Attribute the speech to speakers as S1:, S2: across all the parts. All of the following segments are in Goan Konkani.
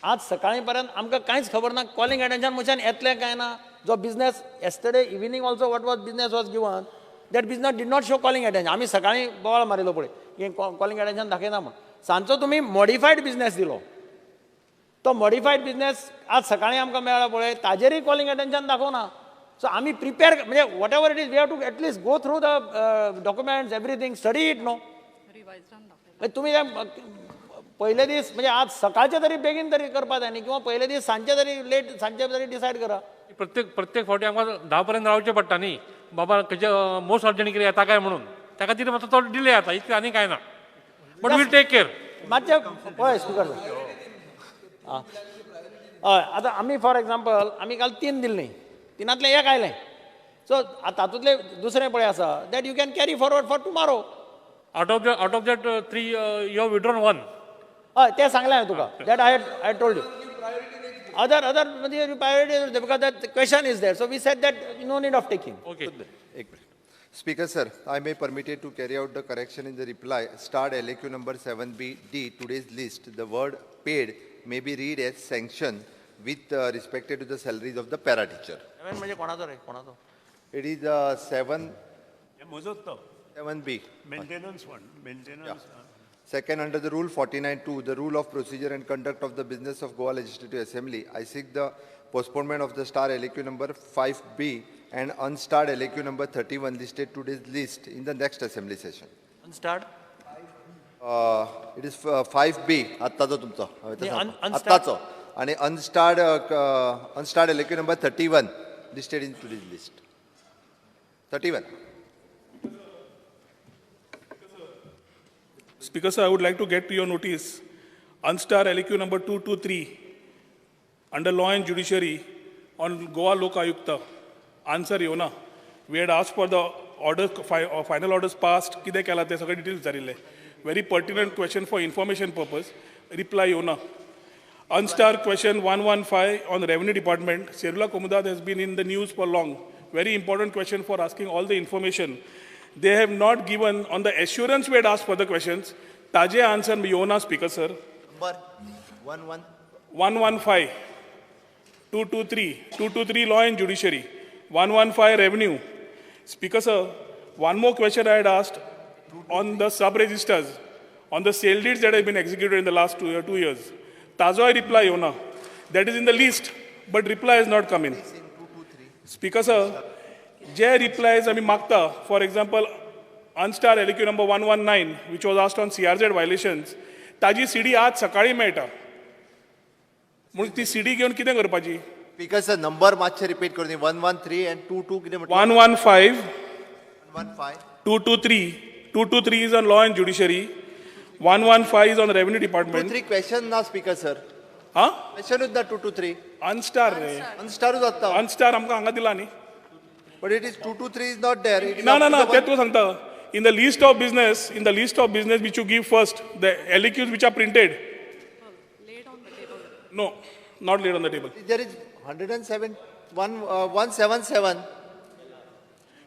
S1: आज सकाळी पर्यंत आमकां कांयच खबर ना कॉलिंग अटेन्शन मनशान येतलें काय ना. जो business yesterday evening also what was business was given, that business did not show calling attention. आमी सकाळी बोवाळ मारिल्लो पळय की कॉलिंग अटेन्शन दाखयना म्हूण. सांजचो तुमी मॉडिफायड बिजनेस दिलो, तो मॉडिफायड बिजनेस आज सकाळी आमकां मेळ्ळो पळय, ताजेरय कॉलिंग अटेन्शन दाखोवना. सो आमी प्रिपेर म्हणजे whatever it is, we have to at least go through the documents, everything, study it, no? तुमी पयले दीस म्हणजे आज सकाळचे तरी बेगीन तरी करपा जाय न्ही, किंवा पयले दीस सांजचे तरी लेट सांजचे तरी डिसायड करा.
S2: प्रत्येक प्रत्येक फावटी आमकां 10 पर्यंत रावचें पडटा न्ही बाबा, खंयचे मोस्ट अर्जंट कितें येता काय म्हणून. त्या खातीर मातसो तो डिले जाता, इतलें आनी कांय ना, but we'll take care.
S1: मातशें पळय स्पिकर. आं, हय, आतां आमी फॉर एग्जाम्पल आमी काल तीन दिल्लीं, तिनांतलें एक आयलें. सो तातूंतलें दुसरें पळय आसा that you can carry forward for tomorrow.
S2: Out of that three, you have withdrawn one.
S1: हय, तें सांगलें हांवें तुका, that I told you. Other म्हणजे priority because that question is there, so we said that no need of taking.
S2: Okay.
S3: एक minute. Speaker sir, I may permitted to carry out the correction in the reply. Starred LAQ number 7B D, today's list, the word "paid" may be read as "sanction" with respected to the salaries of the para teacher.
S1: Seven म्हणजे कोणाचो रे, कोणाचो?
S3: It is 7
S4: म्हजोच तो.
S3: 7B.
S4: Maintenance fund, maintenance.
S3: Second, under the Rule 49(2), the Rule of Procedure and Conduct of the Business of Goa Legislative Assembly, I seek the postponement of the star LAQ number 5B and unstarred LAQ number 31 listed today's list in the next assembly session.
S1: Unstarred?
S3: It is 5B, आत्ताचो तुमचो हांवें ते
S1: नाही,
S3: सांगपाक.
S1: Unstarred.
S3: आत्ताचो आणि unstarred LAQ number 31 listed in today's list. 31.
S5: Speaker sir, I would like to get to your notice unstar LAQ number 223 under Law and Judiciary on Goa Lok Ayukta. Answer येवना. We had asked for the order, final orders passed, कितें केलां तें सगळें details विचारिल्लें. Very pertinent question for information purpose. Reply येवना. Unstar question 115 on Revenue Department. Serula Comunidade has been in the news for long. Very important question for asking all the information. They have not given on the assurance we had asked for the questions. ताजे answer येवना, Speaker sir.
S3: Number 11.
S5: 115, 223, 223 Law and Judiciary, 115 Revenue. Speaker sir, one more question I had asked on the sub-registers, on the sale deeds that have been executed in the last 2 years. ताजोय reply येवना. That is in the list, but reply has not come in. Speaker sir, J replies आमी मागता, for example, unstar LAQ number 119, which was asked on CRZ violations, ताजी सीडी आज सकाळी मेळटा. म्हणून ती सीडी घेवन कितें करपाची?
S3: Speaker sir, number मातशे रिपीट करून 113 and 22 कितें म्हटलें?
S5: 115.
S3: 115.
S5: 223. 223 is on Law and Judiciary, 115 is on Revenue
S3: 2
S5: Department.
S3: 3 question ना, Speaker sir.
S5: हा.
S3: क्वेश्चनूच ना 223.
S5: अनस्टार रे.
S3: अनस्टारूच जाता.
S5: अनस्टार आमकां हांगा दिला न्ही.
S3: But it is 223 is not there. It is
S5: ना
S3: up
S5: ना
S3: to
S5: ना
S3: the
S5: ते तुका सांगता, in the list of business, in the list of business which you give first, the LAQs which are printed. No, not laid on the table.
S3: There is 107, 1, 177.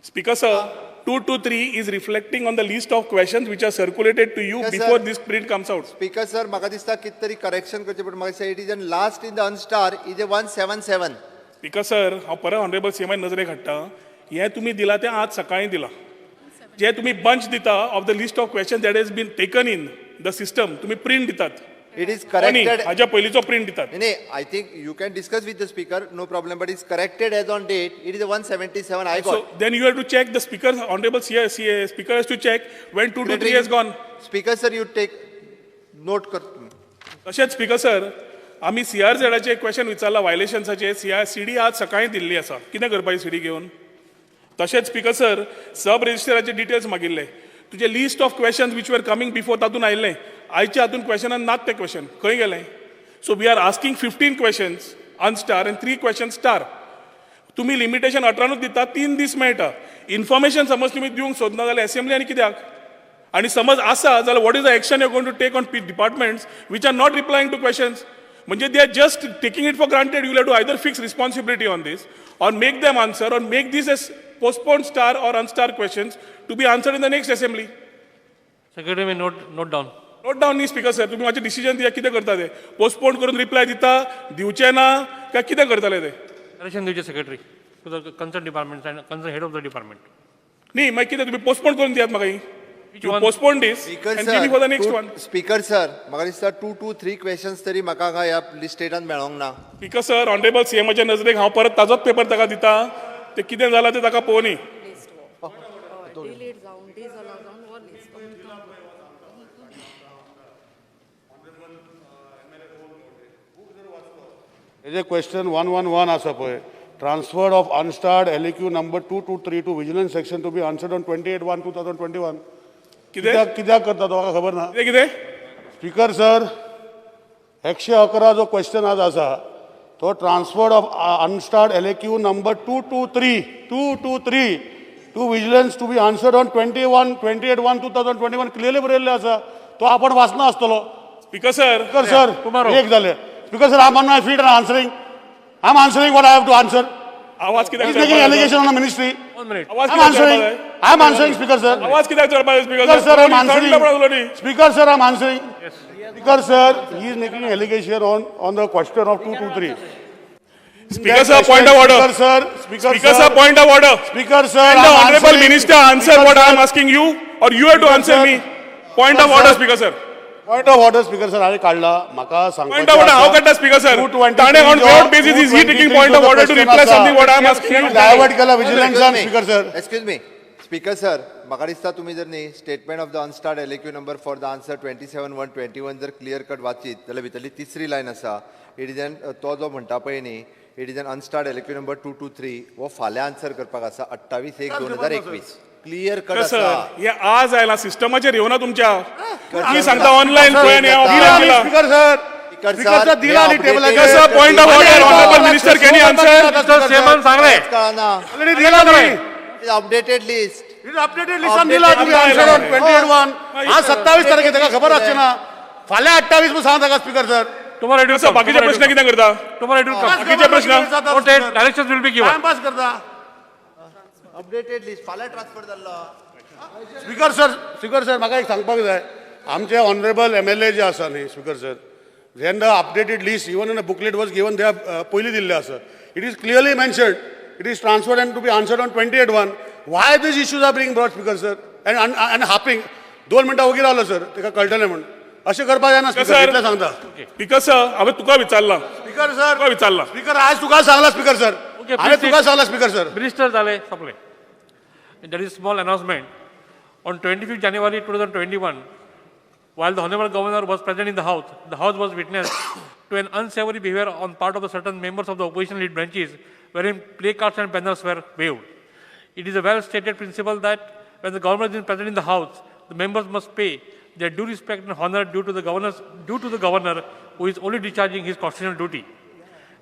S5: Speaker sir, 223 is reflecting on the list of questions which are circulated to you
S3: Yes, sir.
S5: Before this print comes out.
S3: Speaker sir, म्हाका दिसता कितें तरी करेक्शन करचें पडटा. म्हाका दिसता it is an last in the unstar is a 177.
S5: Speaker sir, हांव परत ऑनरेबल सीएमाय नजरेक हाडटा, हें तुमी दिलां तें आज सकाळीं दिलां. जे तुमी बंच दिता of the list of question that has been taken in the system, तुमी प्रिंट दितात.
S3: It is
S5: न्ही,
S3: corrected.
S5: हाज्या पयलींचो प्रिंट दितात.
S3: नाही, I think you can discuss with the speaker, no problem, but it's corrected as on date. It is a 177 I
S5: So
S3: got.
S5: Then you have to check the speaker, honorable CA, CA, speaker has to check when 223 has gone.
S3: Speaker sir, you take note कर.
S5: तशेंच स्पीकर सर, आमी सीआरझेडाचे क्वेश्चन विचारला वायलेशन्साचे, सीआर सीडी आज सकाळीं दिल्ली आसा. कितें करपाची सीडी घेवन? तशेंच स्पीकर सर, सब रजिस्टराचे डिटेल्स मागिल्ले. तुजे list of questions which were coming before तातूंत आयिल्लें. आयच्या हातून क्वेश्चनान नात ते क्वेश्चन, खंय गेले? So we are asking 15 questions unstar and three question star. तुमी लिमिटेशन 18नूच दिता, 3 दीस मेळटा. इन्फॉर्मेशन समज तुमी दिवंक सोदना जाल्यार असेंब्ली आनी कित्याक? आणि समज आसा जाल्यार what is the action you going to take on departments which are not replying to questions? म्हणजे they are just taking it for granted. You have to either fix responsibility on this or make them answer or make this as postpone star or unstar questions to be answered in the next assembly.
S2: Secretary may note down.
S5: Note down न्ही स्पीकर सर, तुमी मातशें डिसिजन दिया कितें करता ते. पोस्टपोन करून रिप्लाय दिता, दिवचे ना, काय कितें करतले ते?
S2: डायरेक्शन दिवचे secretary to the concern department and concern head of the department.
S5: न्ही, मागीर कितें तुमी पोस्टपोन करून दियात म्हाका ही.
S2: Which
S5: you
S2: one?
S5: Postpone this
S3: speaker
S5: and give me for the next
S3: sir,
S5: one.
S3: Speaker sir, म्हाका दिसता टू टू थ्री क्वेश्चन्स तरी म्हाका हांगा ह्या लिस्टेटान मेळोंक ना.
S5: स्पीकर सर, ऑनरेबल सीएमाच्या नजरेक हांव परत ताजोच पेपर ताका दिता. ते कितें जालां तें ताका पळोवनी.
S6: लिस्ट हो डिलीट जावन डिजॉल्व जावन हो लिस्ट.
S7: हेजे क्वेश्चन 111 आसा पळय, transferred of unstarred LAQ number 223 to vigilance section to be answered on 28/1/2021.
S5: कितें?
S7: कित्याक कित्याक करता तो म्हाका खबर ना.
S5: कितें कितें?
S7: स्पीकर सर, 111 जो क्वेश्चन आज आसा तो transferred of unstarred LAQ number 223 to vigilance to be answered on 28/1/2021 clearly बरयल्लें आसा. तो आपण वाचना आसतलो.
S5: Speaker sir,
S7: speaker sir,
S2: tomorrow.
S7: एक जालें. Speaker sir, I am on my feet and answering. I am answering what I have to answer.
S5: आवाज कित्याक
S7: He's making
S5: चडपाक जाय?
S7: allegation on the ministry.
S2: One minute.
S5: आवाज
S7: I'm
S5: कित्याक
S7: answering.
S5: चडपाक जाय?
S7: I'm answering, Speaker sir.
S5: आवाज कित्याक चडपाक जाय
S7: Speaker
S5: speaker
S7: sir, I'm
S5: sir?
S7: answering. Speaker sir, I'm answering. Speaker sir, he is making allegation on the question of 223.
S5: Speaker sir, point of order.
S7: Speaker sir, Speaker
S5: speaker sir,
S7: sir,
S5: point of order.
S7: Speaker sir,
S5: Can the
S7: I'm
S5: honorable
S7: answering.
S5: minister answer
S7: Speaker
S5: what I am
S7: sir,
S5: asking you, or you have to
S7: Speaker
S5: answer
S7: sir.
S5: me? Point of
S7: Speaker
S5: order,
S7: sir.
S5: Speaker sir.
S7: Point of order, Speaker sir, हांवें काडला म्हाका
S5: Point of order, हांव काडटा speaker sir. ताणें on what basis is he taking point of order to reply something what I am asking you?
S7: Divert केला विजिलन्सान speaker sir.
S3: Excuse me, speaker sir, म्हाका दिसता तुमी जर न्ही statement of the unstarred LAQ number for the answer 27/1/21 जर क्लियर कट वाचीत जाल्यार भितरली तिसरी लायन आसा. It is N, तो जो म्हणटा पळय न्ही, it is an unstarred LAQ number 223 हो फाल्यां आन्सर करपाक आसा 28/1/2021. क्लियर कट
S5: सर,
S3: आसा.
S5: हे आज आयला सिस्टमाचेर येवना तुमच्या. तुम्ही
S3: sir,
S5: सांगता ऑनलायन पळय आनी हांव
S7: दिला
S5: offline
S7: न्ही
S5: दिला.
S7: Speaker sir,
S3: speaker
S7: speaker sir दिला न्ही टेबलाचेर.
S5: Sir, point of order, honourable minister, can you answer?
S2: Sir, सेमान सांगलें.
S3: कळना.
S7: ऑलरेडी दिला न्ही.
S3: Updated list.
S7: अपडेटेड लिस्टान दिला तुम्ही आन्सर ऑन 28/1. आज 27 तारखे ताका खबर आसची ना. फाल्यां 28 म्हणून सांग ताका speaker sir.
S2: Tomorrow it will
S5: sir,
S2: come.
S5: बाकीचे प्रश्न कितें करता?
S2: Tomorrow it will come.
S5: बाकीचे प्रश्न?
S2: Noted. Directions will be given.
S7: Timepass करता.
S3: अपडेटेड लिस्ट फाल्यां ट्रान्सफर जाल्लो.
S7: स्पीकर सर, स्पीकर सर, म्हाका एक सांगपाक जाय. आमचे ऑनरेबल एमएलए जे आसा न्ही स्पीकर सर, जेन्ना updated list even in a booklet was given, ते पयलीं दिल्लें आसा. It is clearly mentioned it is transferred and to be answered on 28/1. Why these issues are being brought, speaker sir? And harping. दोन मिनटां ओगी रावलो सर, ताका कळटलें म्हूण. अशें करपाक जायना स्पीकर,
S5: सर.
S7: इतलें सांगता.
S5: स्पीकर सर, हांवें तुका विचारलां.
S7: स्पीकर सर,
S5: तुका विचारलां.
S7: स्पीकर, आज तुका सांगला स्पीकर सर.
S2: Okay,
S7: हांवें
S2: please
S7: तुका
S2: sit.
S7: सांगला स्पीकर सर.
S2: मिनिस्टर जाले सोंपले. There is small announcement. On 25th January 2021, while the Honorable Governor was present in the House was witness to an unsavory behavior on part of the certain members of the opposition lead branches, wherein placards and banners were waved. It is a well-stated principle that when the governor is present in the House, the members must pay their due respect and honor due to the governor who is only discharging his constitutional duty.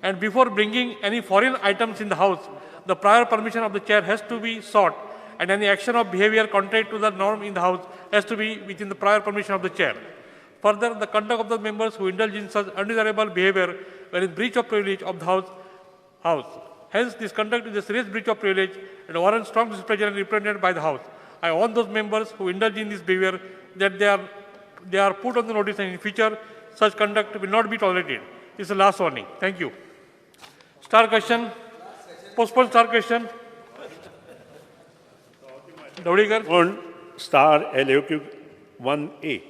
S2: And before bringing any foreign items in the House, the prior permission of the chair has to be sought, and any action of behavior contrary to the norm in the House has to be within the prior permission of the chair. Further, the conduct of the members who indulge in such undesirable behavior were in breach of privilege of the House. Hence, this conduct is a serious breach of privilege and warrants strong displeasure and reprimand by the House. I warn those members who indulge in this behavior that they are put on the notice, and in future such conduct will not be tolerated. This is the last warning. Thank you. Star question. Postpone star question. Dawdikar.
S4: On star LAQ 1A.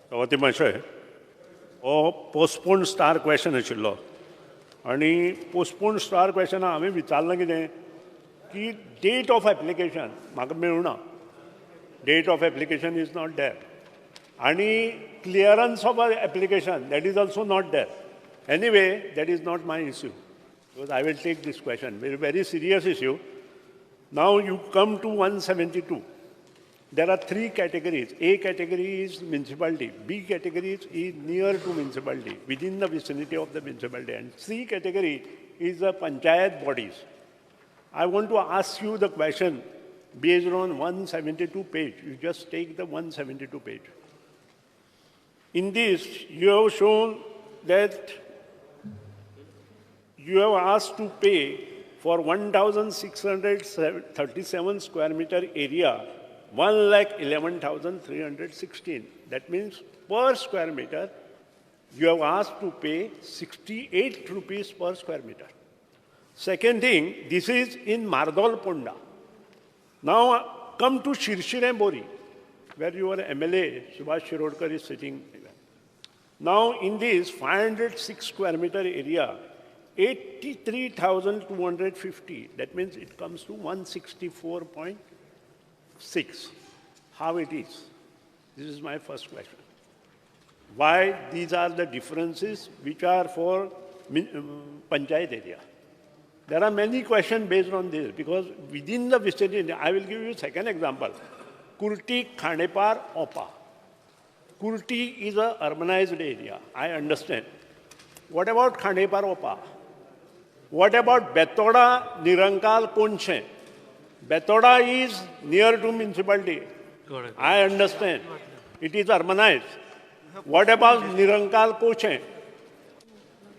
S4: सभापती महाशय, हो पोस्टपोन स्टार क्वेश्चन आशिल्लो आनी पोस्टपोन स्टार क्वेश्चना हांवें विचारलां कितें की डेट ऑफ एप्लिकेशन म्हाका मेळुना. Date of application is not there आनी clearance of application that is also not there. Anyway, that is not my issue because I will take this question, very very serious issue. Now you come to 172. There are three categories. A category is municipality. B category is near to municipality, within the vicinity of the municipality. And C category is the panchayat bodies. I want to ask you the question based on 172 page. You just take the 172 page. In this, you have shown that You have asked to pay for 1,637 square meter area, 1,11,316. That means per square meter, you have asked to pay 68 rupees per square meter. Second thing, this is in Mardol Ponda. Now come to Shirshire Bori, where your MLA, Subhash Shirodkar, is sitting. Now in this 506 square meter area, 83,250, that means it comes to 164.6. How it is? This is my first question. Why these are the differences which are for panchayat area? There are many questions based on this, because within the vicinity, I will give you a second example. Kurti, Khandepar, Opa. Kurti is an urbanized area, I understand. What about Khandepar, Opa? What about Betoda, Nirankal, Konche? Betoda is near to municipality.
S2: Correct.
S4: I understand. It is urbanized. What about Nirankal, Koche?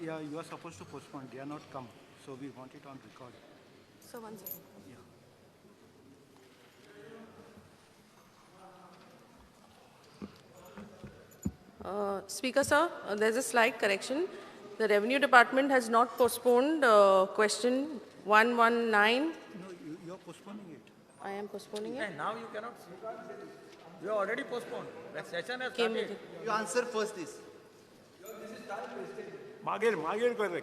S8: Yeah, you are supposed to postpone. They are not come. So we want it on record.
S6: So one second. Yeah. Speaker sir, there's a slight correction. The Revenue Department has not postponed question 119.
S8: No, you are postponing it.
S6: I am postponing it.
S1: And now you cannot. You are already postponed. The session has started.
S9: You answer first this.
S4: Magir,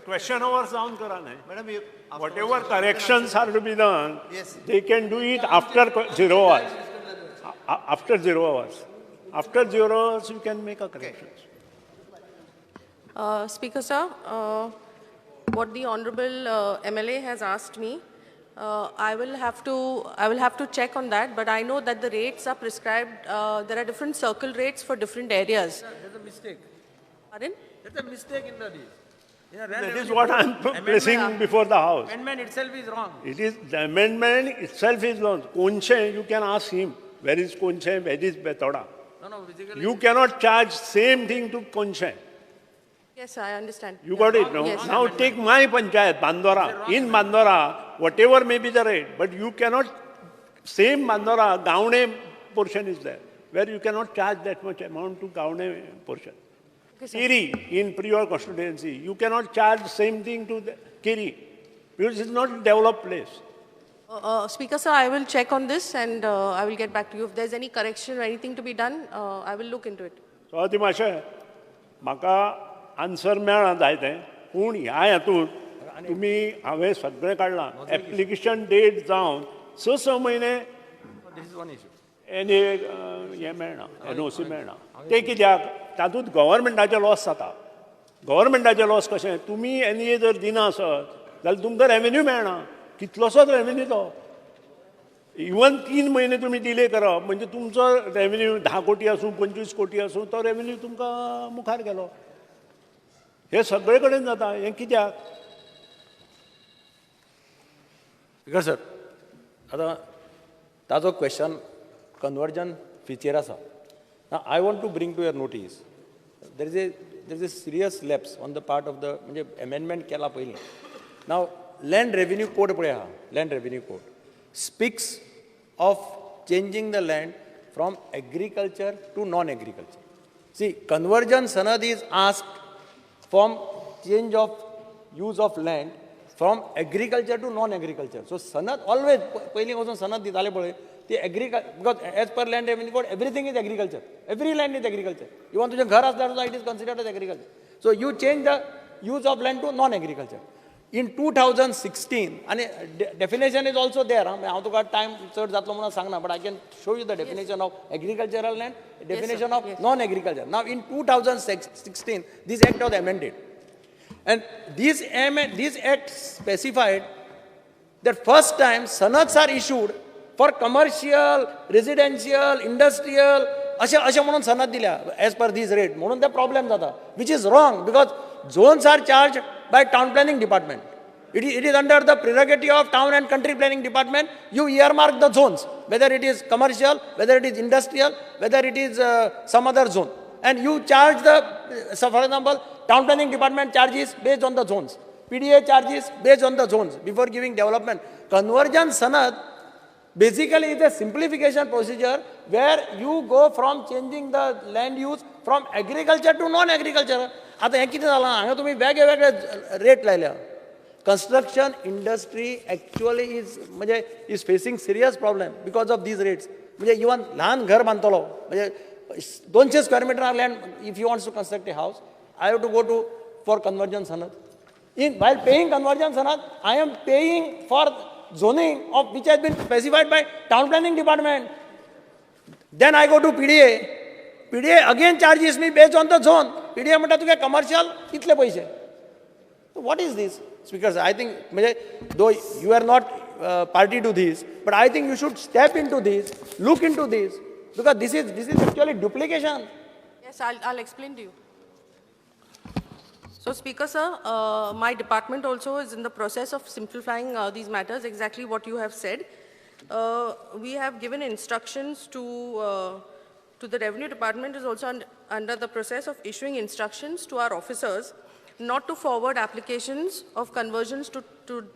S4: question hours down karana.
S9: Madam,
S4: whatever corrections are to be done,
S9: yes,
S4: they can do it after 0 hours. After 0 hours. After 0 hours, you can make a correction.
S6: Okay. Speaker sir, what the Honorable MLA has asked me, I will have to check on that. But I know that the rates are prescribed. There are different circle rates for different areas.
S1: There's a mistake.
S6: Pardon?
S1: There's a mistake in the deal. Yeah,
S4: that is what I am placing before the House.
S1: Amendment itself is wrong.
S4: It is, the amendment itself is wrong. Konche, you can ask him, where is Konche, where is Betoda?
S1: No, basically.
S4: You cannot charge same thing to Konche.
S6: Yes, I understand.
S4: You got it, no?
S6: Yes.
S4: Now take my panchayat, Bandora. In Bandora, whatever may be the rate, but you cannot, same Bandora, Gaune portion is there, where you cannot charge that much amount to Gaune portion.
S6: Okay,
S4: Kiri, in Prior constituency, you cannot charge same thing to the Kiri, because it's not a developed place.
S6: Speaker sir, I will check on this and I will get back to you. If there's any correction or anything to be done, I will look into it.
S4: So, ati माशे, म्हाका आन्सर मेळना जायतें, पूण ह्या हातूंत तुमी हांवें सगळें काडलां. एप्लिकेशन डेट जावन 6 म्हयने एन ए हें मेळना, एनओसी मेळना. तें कित्याक? तातूंत गव्हर्मेंटाचें लॉस जाता. गव्हर्मेंटाचें लॉस कशें? तुमी एन ए जर दिना आसत जाल्यार तुमकां रेवेन्यू मेळना, कितलोसोच रेवेन्यू तो. इवन 3 म्हयने तुमी डिले करप म्हणजे तुमचो रेवेन्यू 10 कोटी आसूं 25 कोटी आसूं, तो रेवेन्यू तुमकां मुखार गेलो. हे सगळे कडेन जाता. हें कित्याक?
S1: स्पीकर सर, आतां ताजो क्वेश्चन कन्वर्जन फिचेर आसा. Now, I want to bring to your notice, there is a serious lapse on the part of the, म्हणजे amendment केला पयलीं. Now, Land Revenue Code पळय आहा, Land Revenue Code speaks of changing the land from agriculture to non-agriculture. See, conversion sanad is asked from change of use of land from agriculture to non-agriculture. So, sanad always, पयलीं वचून sanad दिताले पळय, ती agriculture, because as per Land Revenue Code, everything is agriculture. Every land is agriculture. Even तुझें घर आसल्यार सुद्दां it is considered as agriculture. So you change the use of land to non-agriculture. In 2016, and definition is also there. हांव तुका टायम चड जातलो म्हणून सांगना, but I can show you the definition of agricultural land, definition of non-agriculture. Now in 2016, this act was amended. And this act specified that first time sanads are issued for commercial, residential, industrial, अशें अशें म्हणून सनद दिल्या एज पर these rate म्हणून ते प्रॉब्लेम जाता, which is wrong because zones are charge by town planning department. It is under the prerogative of town and country planning department. You earmark the zones, whether it is commercial, whether it is industrial, whether it is some other zone. And you charge the, so for example, town planning department charges based on the zones. PDA charges based on the zones before giving development. Conversion sanad basically is a simplification procedure where you go from changing the land use from agriculture to non-agriculture. आतां हें कितें जालां, हांगा तुमी वेगळे वेगळे रेट लायल्या. Construction industry actually is म्हणजे is facing serious problem because of these rates. म्हणजे इवन ल्हान घर बांदतलो म्हणजे 200 square meter land, if you wants to construct a house, I have to go to for conversion sanad. In while paying conversion sanad, I am paying for zoning of which has been specified by town planning department. Then I go to PDA. PDA again charges me based on the zone. PDA म्हणटा तुगे commercial इतले पयशे. What is this? Speaker sir, I think म्हणजे though you are not party to this, but I think you should step into this, look into this, because this is actually duplication.
S6: Yes, I'll explain to you. So, Speaker sir, my department also is in the process of simplifying these matters, exactly what you have said. We have given instructions to the revenue department is also under the process of issuing instructions to our officers not to forward applications of conversions to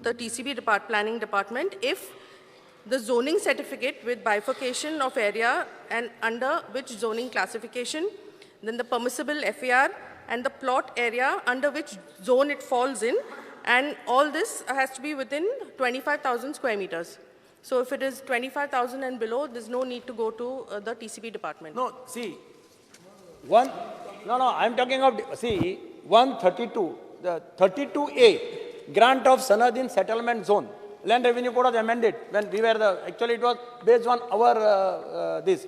S6: the TCB planning department if the zoning certificate with bifurcation of area and under which zoning classification, then the permissible FAR and the plot area under which zone it falls in, and all this has to be within 25,000 square meters. So if it is 25,000 and below, there's no need to go to the TCB department.
S1: No, see, one, no, no, I'm talking of, see, 132, the 32A, grant of sanad in settlement zone. Land Revenue Code was amended when we were the, actually it was based on our, this,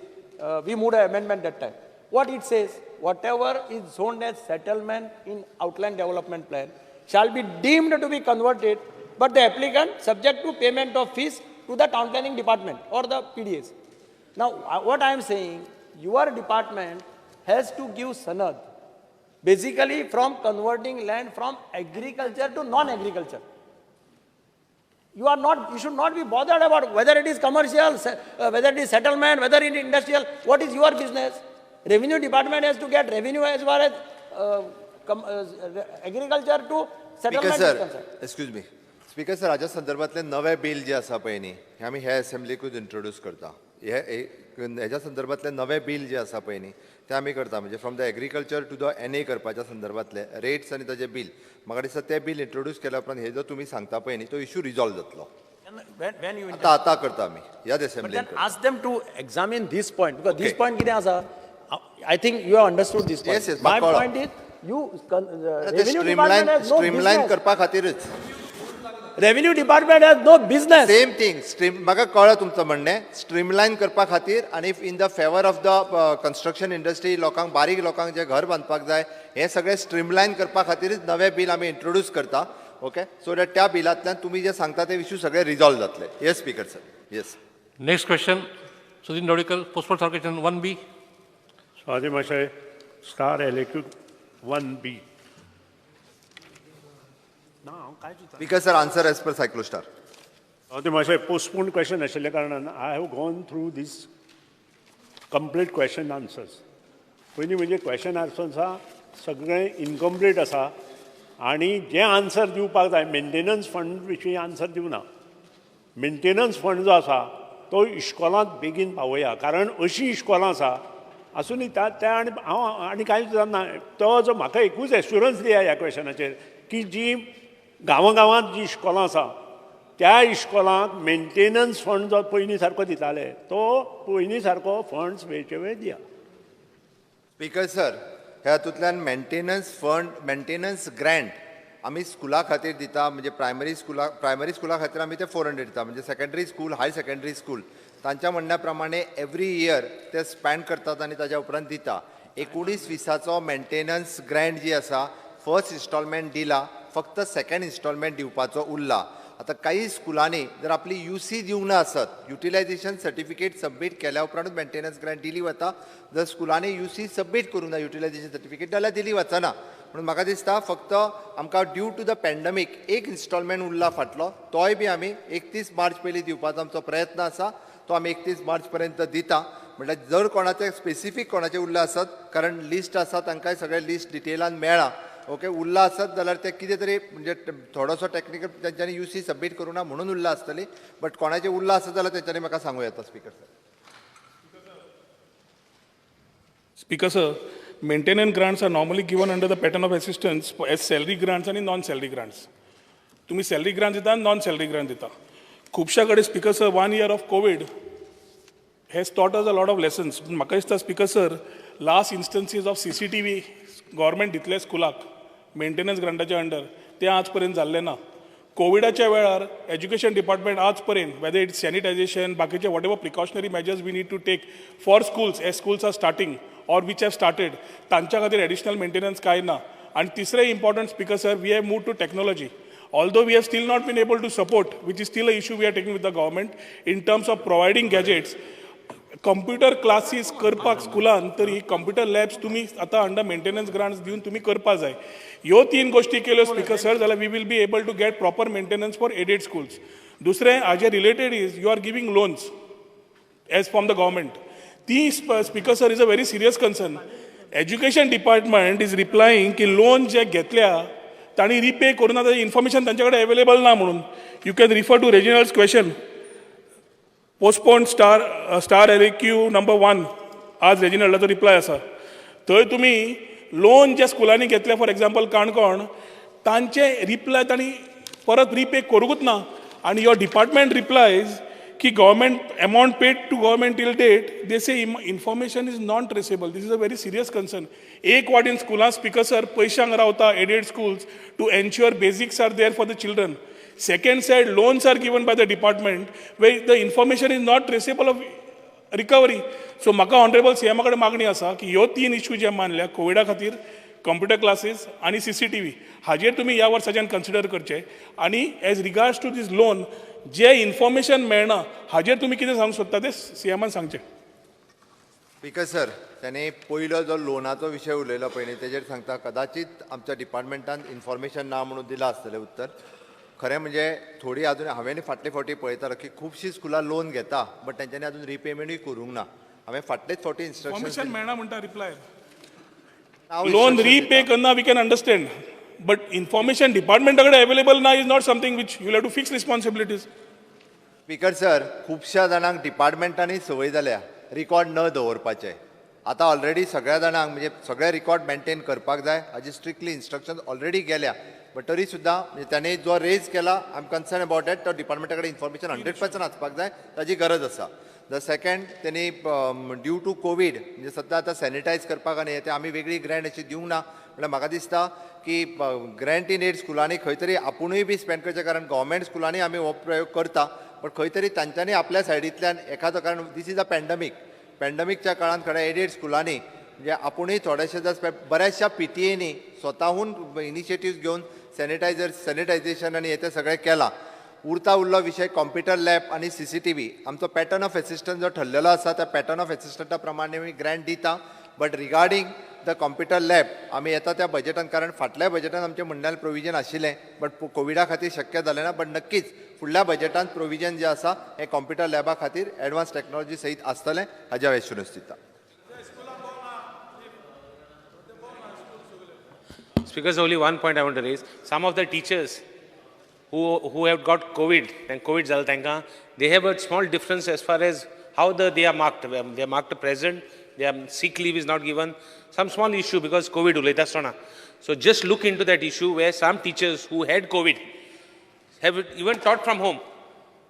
S1: we moved an amendment that time. What it says, whatever is zoned as settlement in outline development plan shall be deemed to be converted, but the applicant subject to payment of fees to the town planning department or the PDAs. Now, what I am saying, your department has to give sanad, basically from converting land from agriculture to non-agriculture. You are not, you should not be bothered about whether it is commercial, whether it is settlement, whether it is industrial. What is your business? Revenue department has to get revenue as far as agriculture to
S3: Speaker
S1: settlement is
S3: sir,
S1: concerned.
S3: Excuse me, Speaker sir, हाज्या संदर्भातले नवे बील जे आसा पळय न्ही, हे आमी हे असेंब्लीकूच इंट्रोड्यूस करता. हे हेज्या संदर्भातले नवे बील जे आसा पळय न्ही, ते आमी करता, म्हणजे from the agriculture to the NA करपाच्या संदर्भातले रेट्स आनी ताजे बील. म्हाका दिसता ते बील इंट्रोड्यूस केल्या उपरांत हे जो तुमी सांगता पळय न्ही, तो इशू रिजॉल्व जातलो.
S1: When you
S3: आतां आतां करता आमी ह्याच
S1: But
S3: असेंब्लीन.
S1: Then ask them to examine this point, because this
S3: Okay.
S1: point कितें आसा, I think you have understood this point.
S3: Yes,
S1: My
S3: म्हाका कळ्ळां.
S1: point is, you,
S3: ते
S1: revenue
S3: streamline
S1: department has no
S3: streamline
S1: business.
S3: करपा खातीरच.
S1: Revenue department has no business.
S3: Same thing, stream, म्हाका कळ्ळें तुमचं म्हणणें. स्ट्रीमलायन करपा खातीर आनी in the favour of the construction industry, लोकांक, बारीक लोकांक जे घर बांदपाक जाय, हें सगळें स्ट्रीमलायन करपा खातीरच नवें बील आमी इंट्रोड्यूस करता, ओके, सो that त्या बिलांतल्यान तुमी जे सांगता ते इश्यू सगळे रिजॉल्व जातले. Yes, Speaker sir, yes.
S2: Next question, Sudin Dhavalikar, postpone star question 1B.
S4: सभापती महाशय, star LAQ 1B. ना, हांव कांयच विचारना.
S3: Speaker sir, answer as per cyclostyle.
S4: सभापती महाशय, पोस्टपोन क्वेश्चन आशिल्ल्या कारणान I have gone through this complete question answers. पयलीं म्हणजे क्वेश्चन आन्सर्स सगळें इनकम्प्लीट आसा आनी जें आन्सर दिवपाक जाय, मेंटेनन्स फंड विशीं आन्सर दिवना. मेंटेनन्स फंड जो आसा तो इश्कोलांत बेगीन पावया, कारण अशीं इश्कोलां आसा आसूं न्ही त्या. आनी हांव आनी कांयच जाणा, तो जो म्हाका एकूच एश्युरन्स दिया ह्या क्वेश्चनाचेर की जी गांवां गांवांत जी इश्कोलां आसा त्या इश्कोलांक मेंटेनन्स फंड जो पयलीं सारको दिताले, तो पयलीं सारको फंड्स वेळचे वेळ दिया.
S3: स्पीकर सर, ह्या हातूंतल्यान मेंटेनन्स फंड, मेंटेनन्स ग्रँट आमी स्कुला खातीर दिता, म्हणजे प्रायमरी स्कुला खातीर आमी ते 400 दिता, म्हणजे secondary school, higher secondary school, तांच्या म्हणण्या प्रमाणे एवरी इयर ते स्पेंड करतात आनी ताज्या उपरांत दिता. 19-20चो मेंटेनन्स ग्रँट जी आसा, फर्स्ट इन्स्टॉलमेंट दिला, फक्त सेकंड इन्स्टॉलमेंट दिवपाचो उरला. आतां काही स्कुलांनी जर आपली यूसी दिवंक ना आसत, युटिलायझेशन सर्टिफिकेट सबमीट केल्या उपरांतूच मेंटेनन्स ग्रँट दिली वता. जर स्कुलांनी यूसी सबमीट करूंक ना, युटिलायझेशन सर्टिफिकेट, जाल्यार दिली वचना. म्हणून म्हाका दिसता फक्त आमकां ड्यू टू the pandemic एक इन्स्टॉलमेंट उरला फाटलो, तोय बी आमी 31 मार्च पयलीं दिवपाचो आमचो प्रयत्न आसा. तो आमी 31 मार्च पर्यंत दिता. म्हटल्यार जर कोणाचे स्पेसिफीक कोणाचे उरला आसत, कारण लिस्ट आसा, तांकांय सगळें लिस्ट डिटेलान मेळ्ळां. ओके उरला आसत जाल्यार ते कितें तरी म्हणजे थोडोसो टॅक्निकल तेंच्यांनी यूसी सबमीट करूं ना म्हणून उरला आसतली, बट कोणाचें उरला आसत जाल्यार तेंच्यांनी म्हाका सांगूं येता. Speaker sir.
S5: Speaker sir, maintenance grants are normally given under the pattern of assistance as salary grants आनी नॉन सॅलरी ग्रांट्स. तुमी सॅलरी ग्रांट दिता, नॉन सॅलरी ग्रांट दिता. खुबश्या कडेन speaker sir, 1 year of COVID has taught us a lot of lessons. म्हाका दिसता speaker sir, last instances of CCTV government दितले स्कुलाक मेंटेनन्स ग्रांटाच्या अंडर, तें आज पर्यंत जाल्लें ना. कोविडाच्या वेळार एज्युकेशन डिपार्टमेंट आज पर्यंत वेदर it's sanitisation बाकीचे whatever precautionary measures we need to take for schools as schools are starting or which have started, तांच्या खातीर एडिशनल मेंटेनन्स कांय ना. आनी तिसरें important speaker sir, we have move to technology. Although we have still not been able to support, which is still a issue we are taking with the government in terms of providing gadgets, computer classes करपाक स्कुलान तरी कंप्युटर लॅब्स तुमी आतां अंडर मेंटेनन्स ग्रांट्स दिवन तुमी करपा जाय. ह्यो तीन गोश्टी केल्यो स्पीकर सर जाल्यार we will be able to get proper maintenance for aided schools. दुसरें हाजे related is you are giving loans as from the government. ती speaker sir is a very serious concern. Education department is replying की लोन जे घेतल्या तांणी रिपे करूं ना, ताजें इन्फॉर्मेशन तांचे कडेन एवेलेबल ना म्हणून. You can refer to Reginald's question, postpone star LAQ number 1, आज रेजिनल्डाचो रिप्लाय आसा. थंय तुमी लोन जे स्कुलांनी घेतले फॉर एग्जाम्पल काणकोण, तांचे रिप्लाय तांणी परत रिपे करूंकूच ना. आनी your department replies की government amount paid to government till date, they say information is non traceable. This is a very serious concern. एक वाटेन स्कुलां स्पीकर सर पयशांक रावता aided schools to ensure basics are there for the children. Second side, loans are given by the department where the information is not traceable of recovery. So म्हाका ऑनरेबल सीएमा कडेन मागणी आसा की ह्यो तीन इश्यू जे मानल्या, कोविडा खातीर कंप्युटर क्लासीस आनी CCTV, हाजेर तुमी ह्या वर्साच्यान कन्सिडर करचे. आनी as regards to this loan J information मेळना हाजेर तुमी कितें सांगूंक सोदता तें सीएमान सांगचें.
S3: स्पीकर सर, त्याने पयलो जो लोनाचो विशय उलयलो पळय न्ही, तेजेर सांगता कदाचित आमच्या डिपार्टमेंटान इन्फॉर्मेशन ना म्हणून दिलां आसतलें उत्तर. खरें म्हणजे थोडी अजून हांवें फाटले फावटी पळयतालो की खुबशीं स्कुलां लोन घेता बट तेंच्यांनी अजून रिपेमेंटूय करूंक ना. हांवें फाटलेच फावटी
S5: इन्फॉर्मेशन मेळना म्हणटा रिप्लाय.
S3: इन्स्ट्रक्शन
S5: लोन रिपे करना we can understand, but information डिपार्टमेंटा कडेन अवेलेबल ना is not something which you have to fix responsibilities.
S3: Speaker sir, खुबश्या जाणांक डिपार्टमेंटांनी संवय जाल्या रिकॉर्ड न दवरपाचे. आतां ऑलरेडी सगळ्या जाणांक म्हणजे सगळे रिकॉर्ड मेंटेन करपाक जाय हाजी स्ट्रिक्टली इन्स्ट्रक्शन ऑलरेडी गेल्या, बट तरी सुद्दां म्हणजे ताणें जो रेज केला I am concern about that. तो डिपार्टमेंटा कडेन इन्फॉर्मेशन 100% आसपाक जाय, ताजी गरज आसा. The second, तेणी ड्यू टू कोवीड म्हणजे सद्दां आतां सॅनिटायज करपाक आनी तें आमी वेगळी ग्रँट अशी दिवंक ना. म्हणल्यार म्हाका दिसता की ग्रँट इन एड स्कुलांनी खंय तरी आपुणूय बी स्पेंड करचें, कारण गव्हर्मेंट स्कुलांनी आमी हो प्रयोग करता, बट खंय तरी तांच्यांनी आपल्या सायडींतल्यान एखादो, कारण this is a pandemic, पॅन्डमिकच्या काळांत खरें एडेड स्कुलांनी म्हणजे आपुणूय थोडेशे जर बऱ्याचशा PTA स्वताहून इनिशिएटीव्स घेवन सॅनिटायझेशन आनी हें तें सगळें केलां. उरता उरलो विशय कॉम्प्युटर लॅब आनी CCTV. आमचो पॅटर्न ऑफ एसिस्टंट जो ठरलेलो आसा त्या पॅटर्न ऑफ एसिस्टंटा प्रमाणे आमी ग्रँट दिता, but regarding the computer lab आमी येता त्या बजेटान, कारण फाटल्या बजेटान आमचें म्हणण्यार प्रोविजन आशिल्लें बट कोविडा खातीर शक्य जालें ना, बट नक्कीच फुडल्या बजेटान प्रोविजन जें आसा हें कॉम्प्युटर लॅबा खातीर एडवान्स टॅक्नॉलॉजी सहित आसतलें हाजें हांव एश्युरन्स दिता.
S9: Speaker, only one point I want to raise. Some of the teachers who have got COVID and COVID jala tanka, they have a small difference as far as how they are marked. They are marked present, their sick leave is not given, some small issue because COVID ulayta asतना. So just look into that issue where some teachers who had COVID have even taught from home.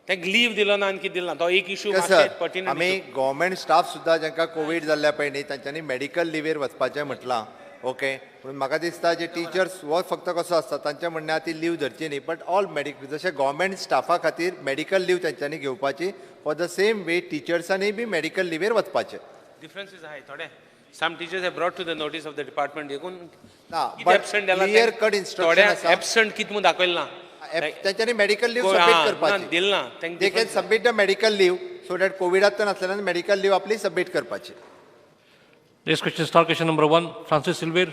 S9: तांकां लीव दिलो ना आनी कितें दिलो ना, तो एक इशू पर्टिनंट.
S3: आमी गव्हर्मेंट स्टाफ सुद्दां जांकां कोवीड जाल्ल्या पळय न्ही तांच्यांनी मेडिकल लिवेर वचपाचें म्हटलां. ओके, पूण म्हाका दिसता जे टिचर्स हो फक्त कसो आसता तांचें म्हणणें आहा ती लीव धरची न्ही, बट ऑल जशें गव्हर्मेंट स्टाफा खातीर मेडिकल लीव तांच्यांनी घेवपाची, फॉर the same way टिचर्सांनी बी मेडिकल लिवेर वचपाचें.
S9: डिफरन्सीस आहाय थोडे. Some teachers have brought to the notice of the department देखून
S3: ना, बट क्लियर कट इन्स्ट्रक्शन आसा.
S9: एबसंट कितें म्हूण दाखयलें ना,
S3: तांच्यांनी मेडिकल लीव सबमीट करपाची
S9: दिल ना.
S3: They can submit the medical leave so that कोविडांत नासल्यान मेडिकल लीव आपली सबमीट करपाची.
S2: Next question, star question number 1, Francis Silver.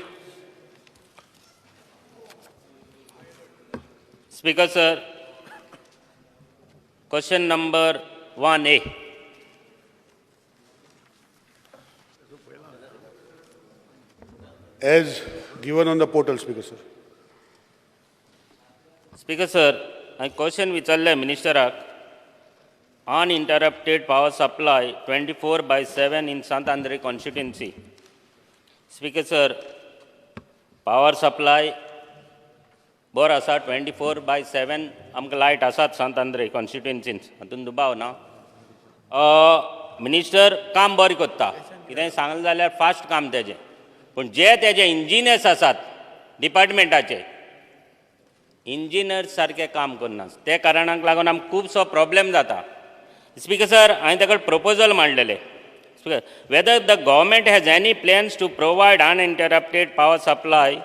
S10: Speaker sir, question number 1A.
S7: As given on the portal, Speaker sir.
S10: Speaker sir, हांवें क्वेश्चन विचारलें मिनिस्टराक, uninterrupted power supply 24/7 in Sant Andre constituency. Speaker sir, power supply बरो आसा, 24/7 आमकां लायट आसात सांत आंद्रे कॉन्स्टिट्युएन्सीन, हातून दुबाव ना. मिनिस्टर काम बरें करता, कितेंय सांगलें जाल्यार फास्ट काम तेजें, पूण जे तेजे इंजिनियर्स आसात डिपार्टमेंटाचे, इंजिनियर्स सारकें काम करना, ते कारणाक लागून आमकां खुबसो प्रॉब्लेम जाता. स्पीकर सर, हांवें ताका proposal मांडलेलें, speaker, whether the government has any plans to provide uninterrupted power supply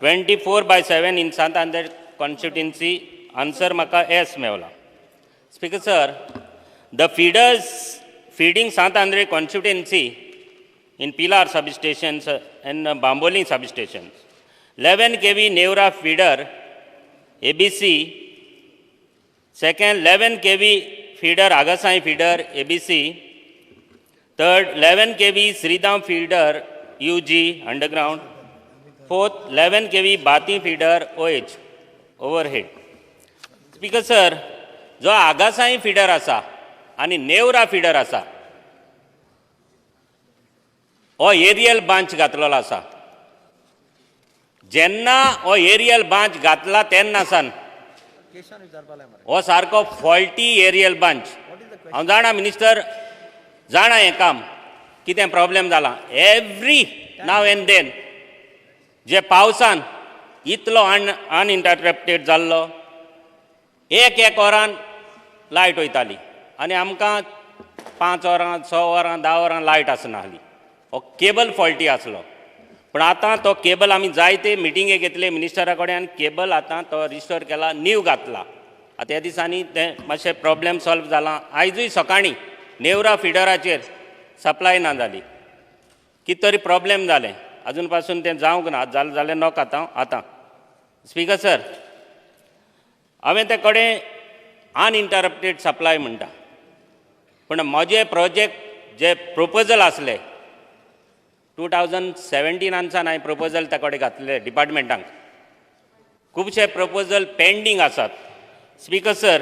S10: 24/7 in Sant Andre constituency. Answer म्हाका S Mewla. Speaker sir, the feeders feeding Sant Andre constituency in Pilar substations and Bambolim substations, 11 kV Neora feeder ABC, second 11 kV feeder Agassaim feeder ABC, third 11 kV Shridham feeder UG underground, fourth 11 kV Bati feeder OH overhead. Speaker sir, जो आगासाई फीडर आसा आनी नेवरा फीडर आसा, हो एरियल बांच घातलेलो आसा. जेन्ना हो एरियल बांच घातला तेन्ना सान हो सारको फॉल्टी एरियल बांच. हांव जाणा मिनिस्टर जाणा हें काम कितें प्रॉब्लेम जाला, एवरी now and then जे पावसान इतलो अनइंटरप्टेड जाल्लो, एक एक वरान लायट वयताली आनी आमकां 5 वरां 6 वरां 10 वरां लायट आसनासली. हो केबल फॉल्टी आसलो, पूण आतां तो केबल आमी जायते मिटिंगे घेतले मिनिस्टरा कडेन आनी केबल आतां तो रिस्टोर केला, नीव घातला. आतां ह्या दिसांनी तें मातशें प्रॉब्लेम सॉल्व जाला. आयजूय सकाळीं नेवरा फिडराचेर सप्लाय ना जाली, कितें तरी प्रॉब्लेम जालें, अजून पासून तें जावंक ना, जालें जाल्यार नोक आतां आतां. स्पीकर सर, हांवें ते कडेन अनइंटरप्टेड सप्लाय म्हणटा, पूण म्हजे प्रोजेक्ट जे प्रोपोजल आसले 2017 सावन हांवें प्रोपोजल त्या कडेन घातले डिपार्टमेंटांक, खुबशे प्रोपोजल पेंडींग आसात. स्पीकर सर,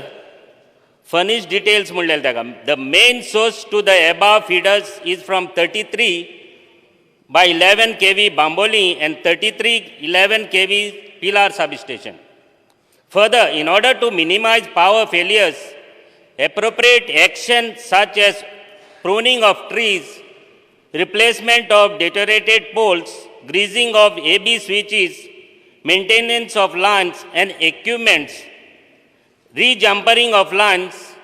S10: फर्निश डिटेल्स म्हणलेले ताका, the main source to the above feeders is from 33/11 kV Bambolim and 33/11 kV Pilar substation. Further, in order to minimize power failures, appropriate action such as pruning of trees, replacement of deteriorated poles, greasing of AB switches, maintenance of lines and equipments, re-jumpering of lines,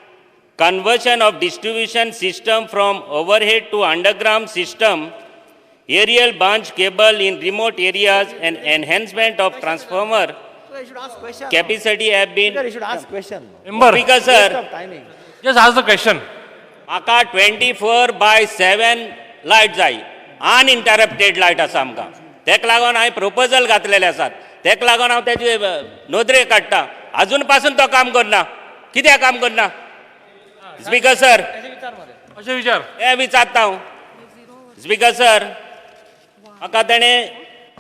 S10: conversion of distribution system from overhead to underground system, aerial branch cable in remote areas, and enhancement of transformer
S1: So you should ask question.
S10: Capacity have been.
S1: Speaker, you should ask question.
S2: Member.
S10: Speaker sir,
S2: just ask the question.
S10: म्हाका 24/7 लायट जाय, अनइंटरप्टेड लायट आसा आमकां. तेका लागून हांवें प्रोपोजल घातलेले आसात, तेका लागून हांव तेजे नदरे काडटा. अजून पासून तो काम करना, कित्याक काम करना? स्पीकर सर,
S2: अशें विचार
S10: हे विचारता हांव. स्पीकर सर, म्हाका तेणें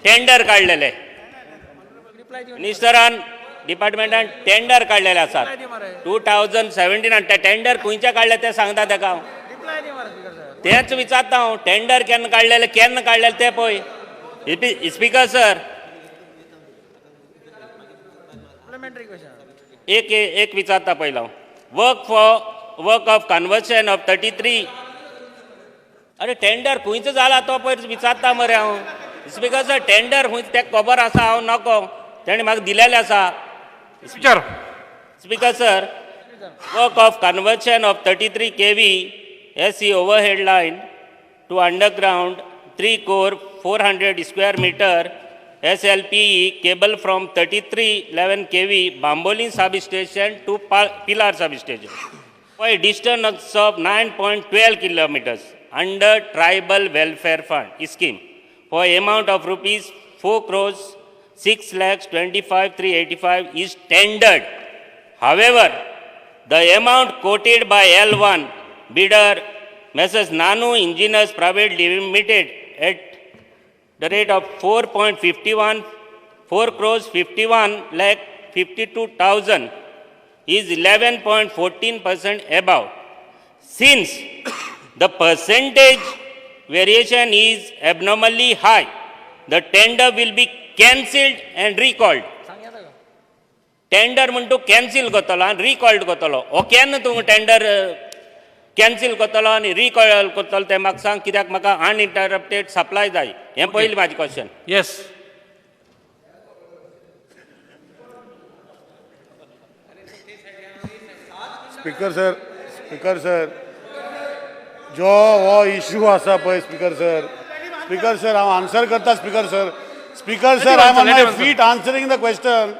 S10: टेंडर काडलेले, मिनिस्टरान डिपार्टमेंटान टेंडर काडलेले आसात 2017. ते टेंडर खंयचे काडले ते सांगता तेका हांव, तेंच विचारता हांव. टेंडर केन्ना काडलेले, केन्ना काडलेले ते पळय. स्पीकर सर, एक एक विचारता पयलो हांव. Work of conversion of 33. अरे टेंडर खंयचो जाला तो पयर विचारता मरे हांव. स्पीकर सर, टेंडर खंयचो तेका खबर आसा, हांव नको, तेणें म्हाका दिलेलें आसा.
S2: विचार.
S10: Speaker sir, work of conversion of 33 kV SE overhead line to underground 3 core 400 square meter SLPE cable from 33/11 kV Bambolim substation to Pilar substation for a distance of 9.12 kilometers under Tribal Welfare Fund scheme for amount of rupees 4,06,25,385 is tendered. However, the amount quoted by L1 bidder Messrs. Nanu Engineers Private Limited at the rate of 4.51, 4 crores 51 lakh 52,000 is 11.14% above. Since the percentage variation is abnormally high, the tender will be cancelled and recalled. Tender म्हण तूं कॅन्सील करतलो आनी रिकॉल्ड करतलो. हो केन्ना तूं टेंडर कॅन्सील करतलो आनी रिकॉल करतलो तें म्हाका सांग, कित्याक म्हाका अनइंटरप्टेड सप्लाय जाय. हें पयलीं म्हाजें question.
S2: Yes.
S7: Speaker sir, speaker sir, जो हो इशू आसा पळय स्पीकर सर, स्पीकर सर हांव आन्सर करता speaker sir. Speaker sir, I am on my feet answering the question.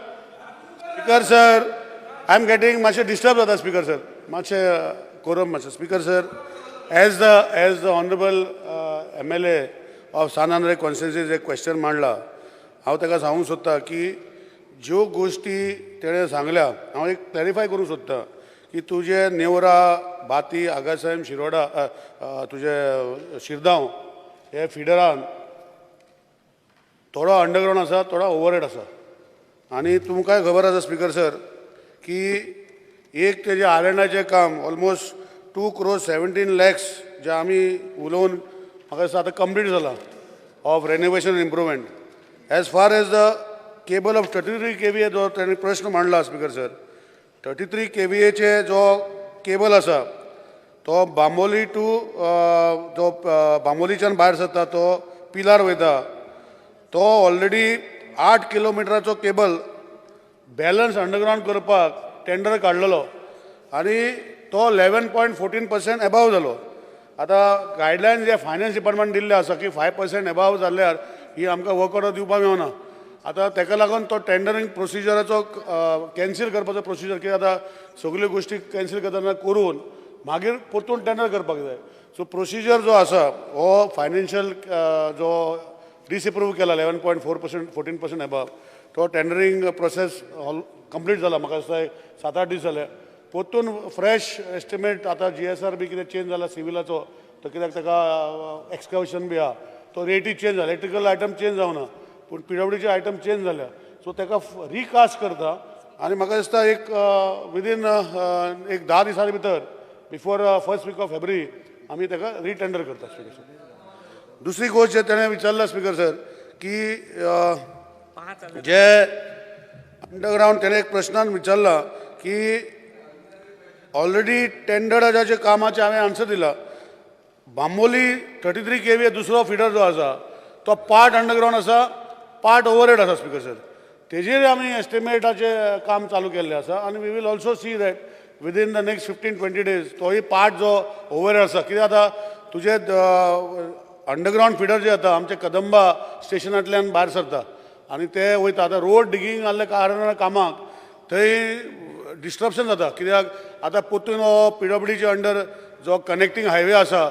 S7: Speaker sir, I am getting मातशें डिस्टर्ब जाता स्पीकर सर, मातशें कोरम मातशें. Speaker sir, as the honourable MLA of San Andre constituency एक क्वेश्चन मांडला, हांव ताका सांगूंक सोदता की ज्यो गोश्टी तेणें सांगल्या हांव एक क्लॅरिफाय करूंक सोदता की तुजे नेवरा, बाती, आगासाहेब, शिरोडा, तुजे शिरदांव हे फिडरान थोडो अंडरग्रावंड आसा, थोडो ओवरहेड आसा. आनी तुमकांय खबर आसा स्पीकर सर की एक तेजें are N आयचें काम ऑलमोस्ट 2 crores 17 lakhs जे आमी उलोवन म्हाका दिसता आतां कंप्लीट जालां of renovation improvement. As far as the cable of 33 kVA जो ताणें प्रश्न मांडला स्पीकर सर, 33 kVAचे जो केबल आसा तो बांबोली टू जो बांबोलीच्यान भायर सरता तो पिलार वयता, तो ऑलरेडी 8 किलोमिटराचो केबल बॅलन्स अंडरग्रावंड करपाक टेंडर काडलेलो आनी तो 11.14% एबाव जालो. आतां गायडलायन जे फायनान्स डिपार्टमेंट दिल्ले आसा की 5% एबाव जाल्यार ही आमकां वर्क ऑर्डर दिवपाक मेळना. आतां ताका लागून तो टेंडरींग प्रोसिजराचो कॅन्सील करपाचो प्रोसिजर, कित्याक आतां सगल्यो गोश्टी कॅन्सील करतना करून मागीर परतून टेंडर करपाक जाय. सो प्रोसिजर जो आसा हो फायनान्शियल जो डिसएप्रूव केला 11.4% 14% एबाव, तो टेंडरींग प्रोसेस कंप्लीट जाला म्हाका दिसता 7-8 दीस जाले. परतून फ्रेश एस्टिमेट आतां GSR बी कितें चेंज जाला सिविलाचो, तो कित्याक ताका एक्सकवेशन बी आहा, तो रेटूय चेंज जाला, इलेक्ट्रिकल आयटम चेंज जावना पूण PWDचे आयटम चेंज जाल्या. सो ताका रिकास्ट करता आनी म्हाका दिसता एक विदीन एक 10 दिसां भितर before first week of February आमी ताका रिटेंडर करता स्पीकर सर. दुसरी गोश्ट जे ताणें विचारला स्पीकर सर की जे अंडरग्रावंड ताणें एक प्रश्नान विचारला की ऑलरेडी टेंडराच्या कामाचें हांवें आन्सर दिला. बांबोली 33 kVA दुसरो फिडर जो आसा तो पार्ट अंडरग्रावंड आसा, पार्ट ओवरहेड आसा स्पीकर सर. तेजेर आमी एस्टिमेटाचें काम चालू केल्लें आसा आनी we will also see that within the next 15-20 days तोय पार्ट जो ओवरहेड आसा, कित्याक आतां तुजें अंडरग्रावंड फिडर जे आतां आमचे कदंबा स्टेशनांतल्यान भायर सरता आनी ते वयता. आतां रोड डिगींग आहले कारणान कामाक थंय डिस्ट्रप्शन जाता, कित्याक आतां परतून हो PWDचे अंडर जो कनेक्टींग हायवे आसा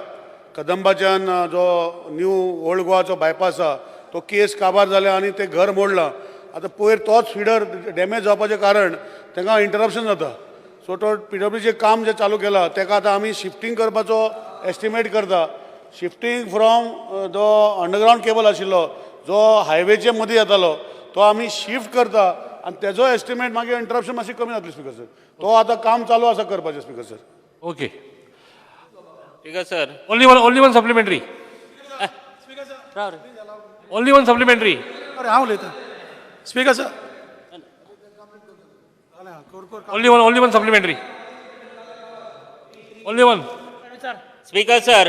S7: कदंबाच्यान जो न्यू ओल्ड गोवाचो बायपास आसा तो केस काबार जाल्या आनी तें घर मोडलां. आतां पयर तोच फिडर डॅमेज जावपाचें कारण तांकां इंटरप्शन जाता. सो तो PWDचें काम जें चालू केलां ताका आतां आमी शिफ्टींग करपाचो एस्टिमेट करता. शिफ्टींग फ्रॉम जो अंडरग्रावंड केबल आशिल्लो जो हायवेचे मदीं येतालो तो आमी शिफ्ट करता आनी तेजो एस्टिमेट मागीर इंटरप्शन मातशी कमी जातली स्पीकर सर. तो आतां काम चालू आसा करपाचें speaker sir.
S2: Okay
S10: speaker sir,
S2: only one supplementary. Only one supplementary.
S8: अरे हांव उलयतां speaker sir.
S2: Only one supplementary. Only one.
S10: Speaker sir,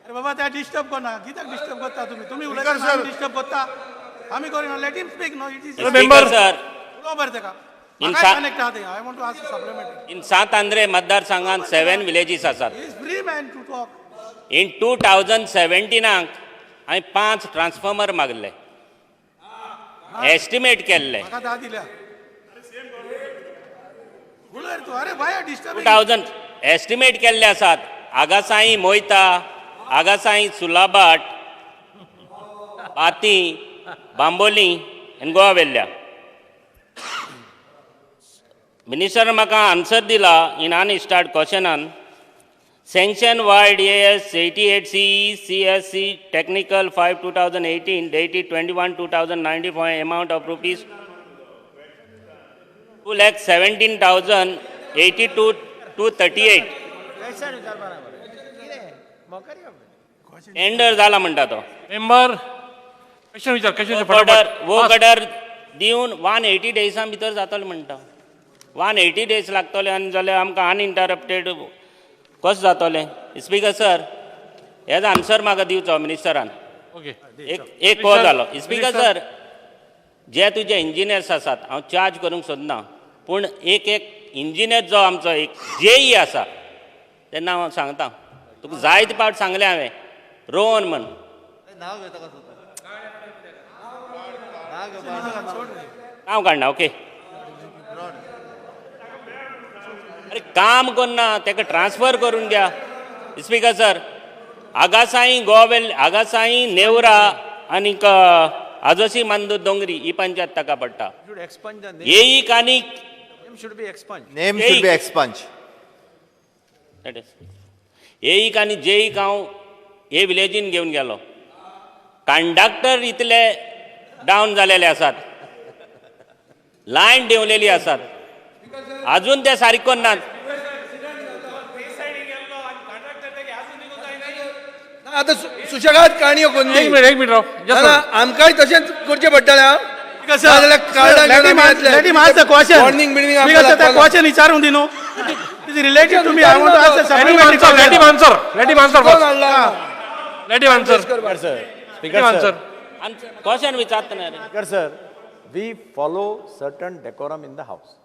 S8: अरे बाबा त्या डिस्टर्ब करना, कित्याक डिस्टर्ब करता तुमी? तुमी उलयता डिस्टर्ब करता, आमी करिना. Let him speak. No, it is
S10: speaker sir,
S8: उलोव बरें ताका. I want to ask supplementary.
S10: In Sant Andre मतदारसंघात 7 विलेजीस आसात.
S8: He is free man to talk.
S10: In 2017 हांवें 5 ट्रान्सफॉर्मर मागले, एस्टिमेट केल्ले.
S8: म्हाका 10 दिल्या. उलय तूं. अरे भाय डिस्टर्ब.
S10: 2000 एस्टिमेट केल्ले आसात. आगासाई मोयता, आगासाई सुलाबाट, बाती, बांबोली आनी गोवा वेल्ल्या. मिनिस्टर म्हाका आन्सर दिला इन अनस्टार्ट क्वेश्चनान Sanction vide AS 88 C CSC technical 5 2018 dated 21 2019 for amount of rupees 2,17,082 238. Tender जाला म्हणटा तो.
S2: मेंबर क्वेश्चन विचार, question.
S10: Work order, work order दिवन 180 डेजां भितर जातलो म्हणटा. 180 डेज लागतले आनी जाल्यार आमकां अनइंटरप्टेड कशें जातलें? स्पिकर सर, हेजो आन्सर म्हाका दिवचो मिनिस्टरान.
S2: ओके.
S10: एक एक हो जालो. स्पिकर सर, जे तुजे इंजिनियर्स आसात, हांव चार्ज करूंक सोदना, पूण एक एक इंजिनियर जो आमचो एक जेई आसा, तेन्ना हांव सांगता तुका, जायते पावट सांगलें हांवें रोहन म्हण. नांव काडना. ओके. अरे, काम करना, ताका ट्रान्सफर करून द्या. स्पिकर सर, आगासाई गोवेल, आगासाई नेवरा आनीक आजोसी मांदू दोंगरी ही पंचायत ताका पडटा.
S1: Should expunge the name.
S10: येईक आनी
S1: Name should be expunged.
S3: Name should be expunged.
S10: That is. येईक आनी जेईक हांव हे विलेजीन घेवन गेलो. कंडक्टर इतले डावन जालेले आसात, लायन देंवलेली आसात, अजून ते सारके करनात.
S11: आतां सुशेगाद काणयो करून.
S2: एक मिनिट, एक मिनिट राव.
S11: ना ना, आमकांय तशेंच करचें पडटलें आं. नाजाल्यार कार्डां
S8: Let him ask, let him ask the question.
S11: Warning बिर्निंग.
S8: Because that question विचारून दी न्हू. It is related to me. I want to ask a
S2: Let him
S8: supplementary
S2: answer, let him
S8: question.
S2: answer, let him answer first. Let him answer.
S1: Speaker sir,
S2: Let
S1: Speaker
S2: him answer.
S1: sir,
S10: question विचारतना रे.
S1: Speaker sir, we follow certain decorum in the house.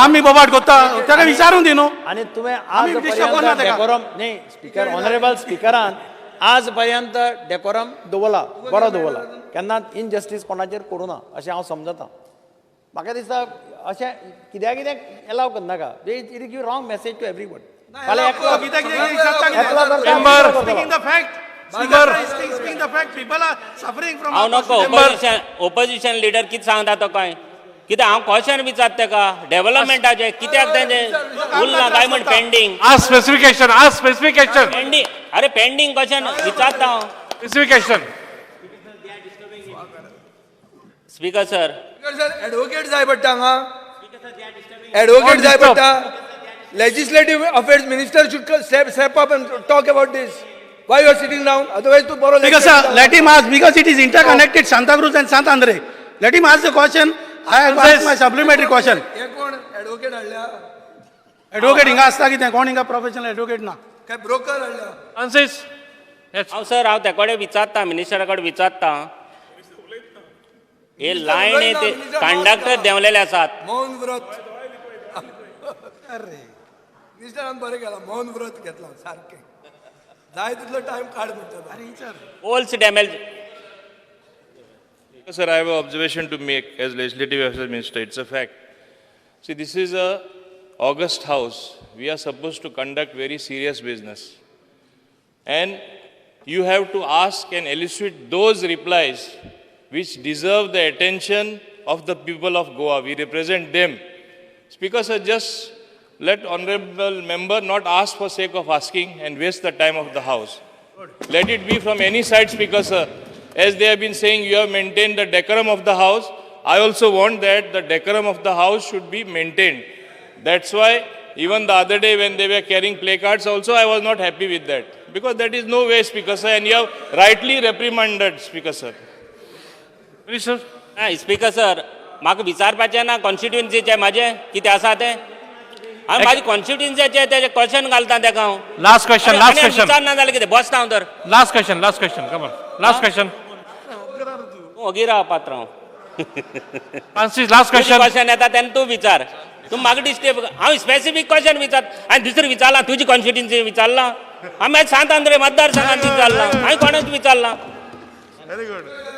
S8: आमी बोबाट करता, ताका विचारून दी न्हू.
S1: आणि तुवें
S8: आमी
S1: आज
S8: disturb करना
S1: पर्यंत
S8: ताका.
S1: डेकोरम न्ही. स्पीकर, ऑनरेबल स्पिकरान आज पर्यंत डेकोरम दवरला, बरो दवरला. केन्ना इनजस्टीस कोणाचेर करूं ना अशें हांव समजता. म्हाका दिसता अशें कित्याक कित्याक एलाव करनाका. It give wrong message to everyone. फाल्यां एकलो
S8: कित्याक कित्याक विचारता कितें?
S1: एकलो करता,
S2: Member.
S1: दुसरो करता.
S8: Speaking the fact. Speaker sir, speaking the fact. People are suffering from.
S10: हांव नको. ओपोजिशन लिडर कितें सांगता तो काय कितें? हांव क्वेश्चन विचारता तेका डेव्हलपमेंटाचें, कित्याक तेंचें उरलां काय म्हण pending.
S2: Ask specification, ask specification.
S10: Pending, अरे पेंडींग क्वेश्चन विचारता हांव.
S2: Specification.
S10: Speaker sir.
S11: Sir, advocate जाय पडटा हांगा, एडवोकेट जाय पडटा. Legislative Affairs Minister should step up and talk about this. Why you are sitting down? Otherwise तू बरो.
S8: Because sir, let him ask because it is interconnected, Santa Cruz and Sant Andre. Let him ask the question. I have asked my supplementary question.
S11: हे कोण एडवोकेट हाडल्या?
S8: Advocate हिंगा आसता कितें? कोण हिंगा प्रोफेशनल एडवोकेट ना.
S11: काय ब्रोकर हाडल्या?
S2: Francis. Yes.
S10: हांव सर, हांव तेकोडे विचारता, मिनिस्टरा कडेन विचारता, हे लायन ते कंडक्टर देंवलेले आसात.
S11: मौन व्रत. अरे, मिनिस्टरान बरें केलां, मौन व्रत घेतलां. सारकें जाय तितलो टायम काड म्हणटा.
S10: Poles damage.
S12: Sir, I have an observation to make as Legislative Affairs Minister. It's a fact. See, this is a august house. We are supposed to conduct very serious business. And you have to ask and elicit those replies which deserve the attention of the people of Goa. We represent them. Speaker sir, just let honorable member not ask for sake of asking and waste the time of the house. Let it be from any side, Speaker sir. As they have been saying, you have maintained the decorum of the house. I also want that the decorum of the house should be maintained. That's why even the other day when they were carrying placards also, I was not happy with that. Because that is no way, Speaker sir, and you have rightly reprimanded, Speaker sir.
S2: Minister.
S10: ना स्पीकर सर, म्हाका विचारपाचें ना कॉन्स्टिट्युएन्सीचें म्हाजें कितें आसा तें. हांव म्हाजे कॉन्स्टिट्युएन्सीचें तेजें क्वेश्चन घालता तेका हांव.
S2: Last question, last question.
S10: विचारना जाल्यार कितें बसता हांव तर?
S2: Last question, last question. Come on. Last question.
S10: तूं ओगी राव पात्रांव.
S2: Francis, last question.
S10: Question येता तेन्ना तूं विचार. तूं म्हाका डिस्टर्ब. हांव स्पेसिफीक क्वेश्चन विचार. हांवें दुसरें विचारलां? तुजी कॉन्स्टिट्युएन्सी विचारलां हांवें? सांत आंद्रे मतदारसंघात विचारलां हांवें? कोणाक विचारलां?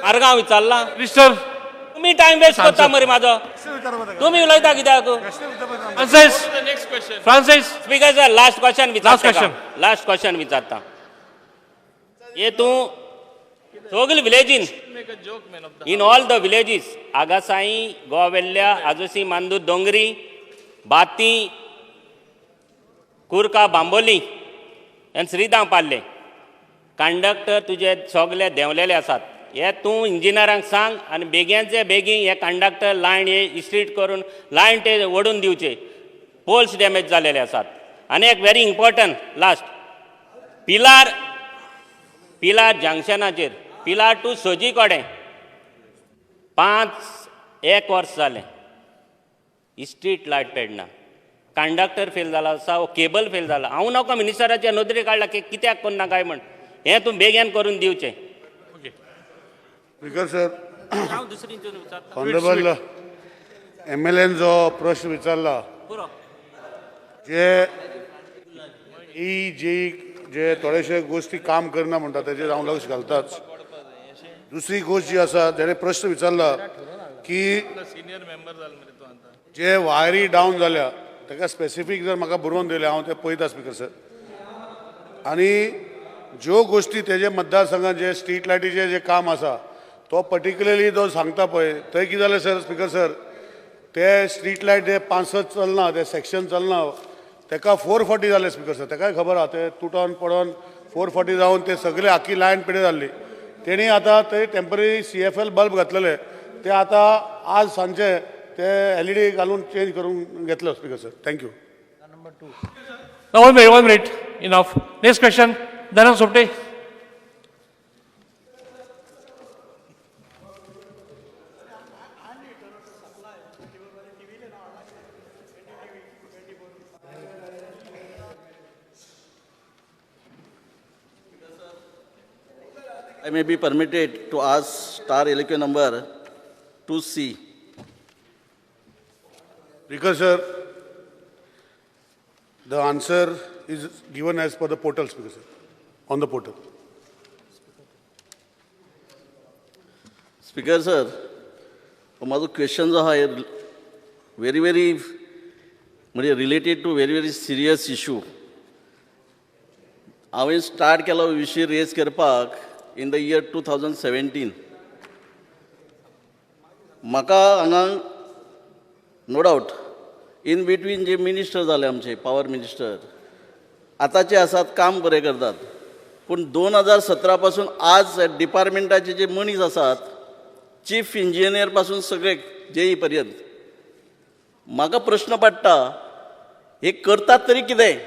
S10: मारगांव विचारलां?
S2: मिनिस्टर.
S10: तुमी टायम वेस्ट करता मरे म्हाजो. तुमी उलयता कित्याक?
S2: Francis. Francis.
S10: Speaker sir, last question विचारता.
S2: Last question.
S10: Last question विचारता. हे तूं सगळे विलेजीन, in all the villages, Agassaim, Goa Velha, Ajosi Mandur Dongri, Bati, कुर्का Bambolim आनी श्रीदाम पार्ले कंडक्टर तुजे सगळे देंवलेले आसात. हे तूं इंजिनियरांक सांग आनी बेगीनचे बेगीन हे कंडक्टर लायन हे स्ट्रीट करून लायन ते ओडून दिवचे. पोल्स डॅमेज जालेले आसात. आनी एक व्हेरी इम्पॉर्टंट लास्ट, पिलार पिलार जंक्शनाचेर पिलार टू सोजी कडेन 5-1 वर्स जालें स्ट्रीट लायट पेडना. कंडक्टर फेल जाला आसा, केबल फेल जाला. हांव नाका मिनिस्टराच्या नदरेक काडला की कित्याक करना काय म्हण, हें तूं बेगीन करून दिवचें.
S7: Speaker sir, honourable M L N जो प्रश्न विचारला, जे ई जे जे थोडेशे गोष्टी काम करना म्हणटा तेजेर हांव लक्ष घालताच. दुसरी गोष्ट जी आसा, तेणे प्रश्न विचारला की जे वायरी डावन जाल्या ताका स्पेसिफीक जर म्हाका बरोवन दिलें हांव तें पळयता स्पीकर सर. आनी ज्यो गोष्टी तेजे मतदारसंघात जे स्ट्रीट लायटीचें जें काम आसा तो पर्टिक्युलरली जो सांगता पळय थंय कितें जालें सर, स्पीकर सर, ते स्ट्रीट लायट जे 5 चलना, ते सेक्शन चलना, ताका 440 जालें स्पीकर सर. ताकाय खबर आहा ते तुटोन पडोन 440 जावन ते सगळे आख्खी लायन पेडे जाल्ली. तेणी आतां ते टेंपररी CFL bulb घातलेले ते आतां आज सांजचे ते LED घालून चेंज करून घेतलो speaker sir. Thank you.
S2: One minute, 1 minute, enough. Next question, Dayanand Sopte.
S13: I may be permitted to ask star LQ number 2C.
S7: Speaker sir, the answer is given as per the portal, Speaker sir, on the portal.
S13: Speaker sir, म्हाजो क्वेश्चन जो आहा व्हेरी व्हेरी म्हणजे related to very very serious issue. हांवें स्टार्ट केलो विशय रेज करपाक इन the year 2017. म्हाका हांगा नो डावट इन बिटवीन जे मिनिस्टर जाले आमचे पावर मिनिस्टर आतांचे आसात, काम बरें करतात, पूण 2017 पासून आज डिपार्टमेंटाचे जे मनीस आसात, चीफ इंजिनियर पासून सगळे जेई पर्यंत, म्हाका प्रश्न पडटा हे करतात तरी कितें.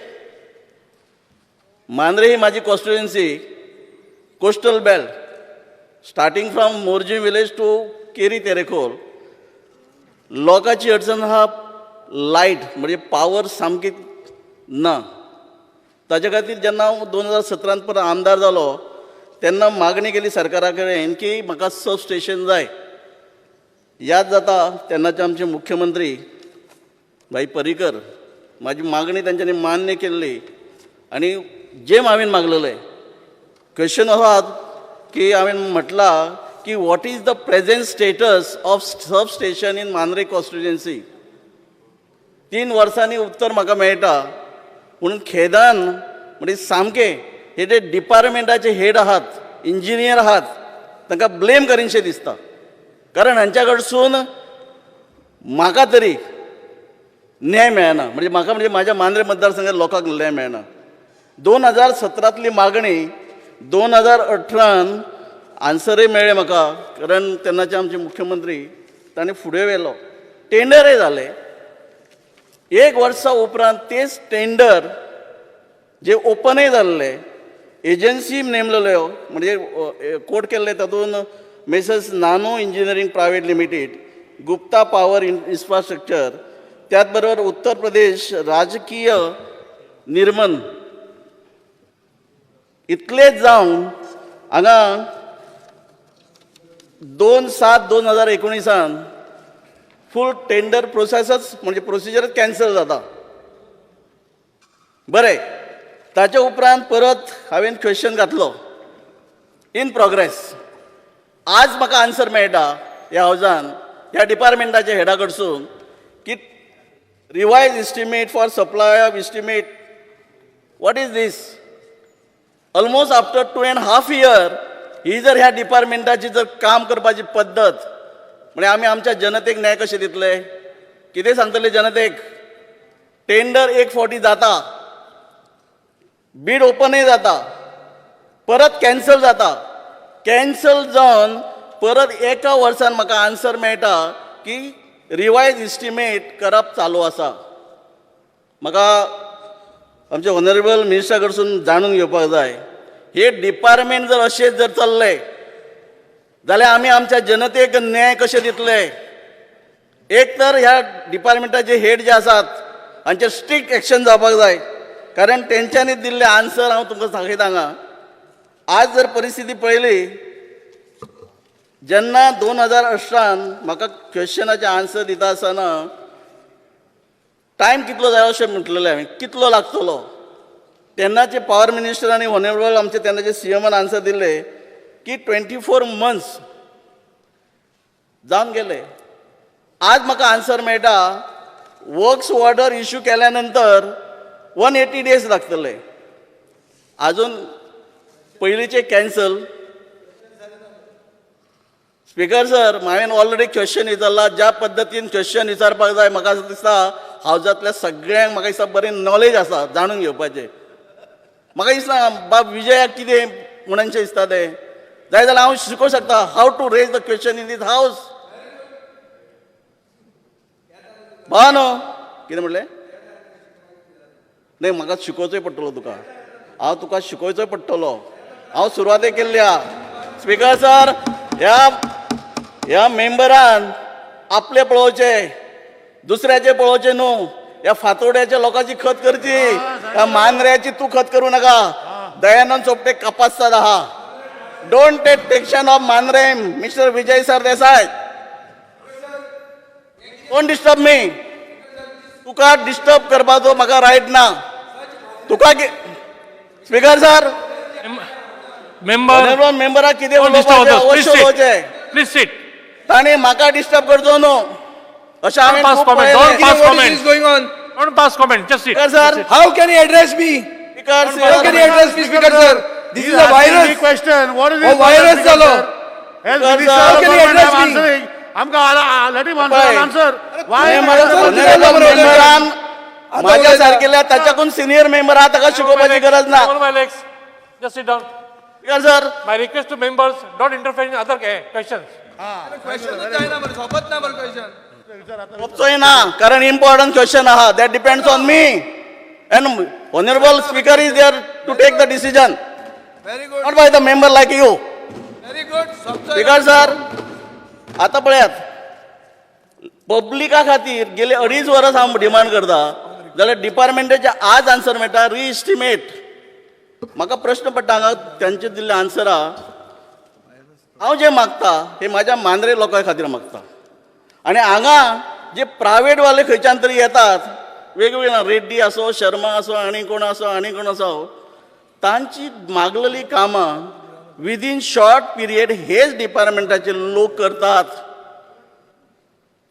S13: मांद्रे ही म्हाजी constituency, coastal belt, starting from Morjim village to Keri Terekhol, लोकांची अडचण आहा लायट म्हणजे पावर सामकी ना. ताजे खातीर जेन्ना हांव 2017 परत आमदार जालो तेन्ना मागणी केली सरकारा कडेन की म्हाका सब स्टेशन जाय. याद जाता तेन्नाचे आमचे मुख्यमंत्री भाई पर्रीकर, म्हाजी मागणी तेंच्यांनी मान्य केल्ली आनी जें हांवें मागलेलें क्वेश्चन आसा की हांवें म्हटलां की what is the present status of sub station in Mandrem constituency. 3 वर्सांनी उत्तर म्हाका मेळटा. पूण खेदान म्हणजे सामकें हे जे डिपार्टमेंटाचे हेड आहात, इंजिनियर आहात, तांकां ब्लेम करीनशें दिसता, कारण हांच्या कडसून म्हाका तरी न्याय मेळना. म्हणजे म्हाका म्हणजे म्हाज्या मांद्रे मतदारसंघात लोकांक न्याय मेळना. 2017तली मागणी 2018 आन्सरय मेळ्ळें म्हाका, कारण तेन्नाचे आमचे मुख्यमंत्री तांणी फुडें व्हेलो, टेंडरय जालें. 1 वर्सा उपरांत तेच टेंडर जे ओपनय जाल्ले, एजन्सी नेमलेल्यो, म्हणजे कोट केल्ले तातूंत Messrs Nano engineering private limited, Gupta power infrastructure, त्याच बरोबर उत्तर प्रदेश राजकीय निर्मन, इतलेच जावन हांगा 2/7/2019 फूल टेंडर प्रोसेसच म्हणजे प्रोसिजरच कॅन्सल जाता. बरें, ताचे उपरांत परत हांवें क्वेश्चन घातलो इन प्रोग्रेस. आज म्हाका आन्सर मेळटा ह्या हावजान, ह्या डिपार्टमेंटाच्या हेडा कडसून की revise estimate for supply of estimate. What is this? Almost after 2.5 year ही जर ह्या डिपार्टमेंटाची जर काम करपाची पद्दत, म्हणजे आमी आमच्या जनतेक न्याय कशें दितले? कितें सांगतले जनतेक? टेंडर 1 फावटी जाता, बीड ओपनय जाता, परत कॅन्सल जाता. कॅन्सल जावन परत एका वर्सान म्हाका आन्सर मेळटा की रिवायज इस्टिमेट करप चालू आसा. म्हाका आमचे ऑनरेबल मिनिस्टरा कडसून जाणून घेवपाक जाय, हे डिपार्टमेंट जर अशें जर चल्लें जाल्यार आमी आमच्या जनतेक न्याय कशें दितले? एक तर ह्या डिपार्टमेंटाचे हेड जे आसात हांचेर स्ट्रिक्ट एक्शन जावपाक जाय, कारण तेंच्यांनी दिल्ले आन्सर हांव तुमकां सांगता हांगा. आज जर परिस्थिती पळयली, जेन्ना 2018 म्हाका क्वेश्चनाचे आन्सर दिता आसतना टायम कितलो जाय अशें म्हटलेलें हांवें, कितलो लागतलो, तेन्नाचे पावर मिनिस्टर आनी ऑनरेबल आमचे तेन्नाचे सीएमान आन्सर दिल्ले की 24 मंथ्स जावन गेले. आज म्हाका आन्सर मेळटा वर्क्स ऑर्डर इश्यू केल्या नंतर 180 डेज लागतले. अजून पयलींचे कॅन्सल. स्पीकर सर, हांवें ऑलरेडी क्वेश्चन विचारला, ज्या पद्दतीन क्वेश्चन विचारपाक जाय म्हाका दिसता हावजांतल्या सगळ्यांक म्हाका दिसता बरें नॉलेज आसा जाणून घेवपाचें. म्हाका दिसना बाब विजयाक कितें म्हणूनशें दिसता तें, जाय जाल्यार हांव शिकोवंक शकता how to raise the question in this house. भावानो कितें म्हणलें? न्हय, म्हाका शिकोवचोय पडटलो तुका, हांव तुका शिकोवचोय पडटलो. हांव सुरवातेक केल्ली आहा. स्पीकर सर, ह्या मेंबरान आपलें पळोवचें, दुसऱ्याचें पळोवचें न्हू. ह्या फातोड्याच्या लोकांची खत करची, ह्या मांद्र्याची तूं खत करूं नाका. दयानंद सोपटे कपासतात आहा. Don't take tension of Mandrem, mister Vijay Sardesai. Don't disturb me. तुका डिस्टर्ब करपाचो म्हाका रायट ना. तुका स्पीकर सर,
S2: मेंबर
S13: मेंबराक कितें उलोवपाचें अवश्य उलोवचें.
S2: Please sit.
S13: ताणें म्हाका डिस्टर्ब करचो न्हू अशें हांवें.
S2: Don't pass comment. Just sit.
S13: Sir,
S11: how can he address me?
S13: Speaker sir,
S11: how can he address me? Speaker sir, this is a virus
S7: question. What is
S11: this virus जालो?
S7: How
S11: can he address me?
S7: आमकां let him answer.
S13: माझ्या सारकेल्या ताच्याकून सिनियर मेंबर आहा, ताका शिकोवपाची गरज ना.
S2: Just sit down.
S13: Speaker sir,
S2: my request to members, don't interfere in other questions.
S13: सोंपचोय ना, कारण इम्पॉर्टंट क्वेश्चन आहा. That depends on me and honourable speaker is there to take the decision, not by the member like you.
S11: Very good.
S13: Speaker sir, आतां पळयात, पब्लिका खातीर गेले 2.5 वर्स हांव डिमांड करता, जाल्यार डिपार्टमेंटाचे आज आन्सर मेळटा रिइस्टिमेट. म्हाका प्रश्न पडटा हांगा तांचे दिल्ले आन्सरा. हांव जें मागता हे म्हाज्या मांद्रे लोकां खातीर मागता. आनी हांगा जे प्रायवेटवाले खंयच्यान तरी येतात, वेगवेगळे रेड्डी आसो, शर्मा आसो, आनी कोण आसो, आनी कोण आसो, तांची मागलेली कामां विदीन शॉर्ट पिरियड हेच डिपार्टमेंटाचे लोक करतात.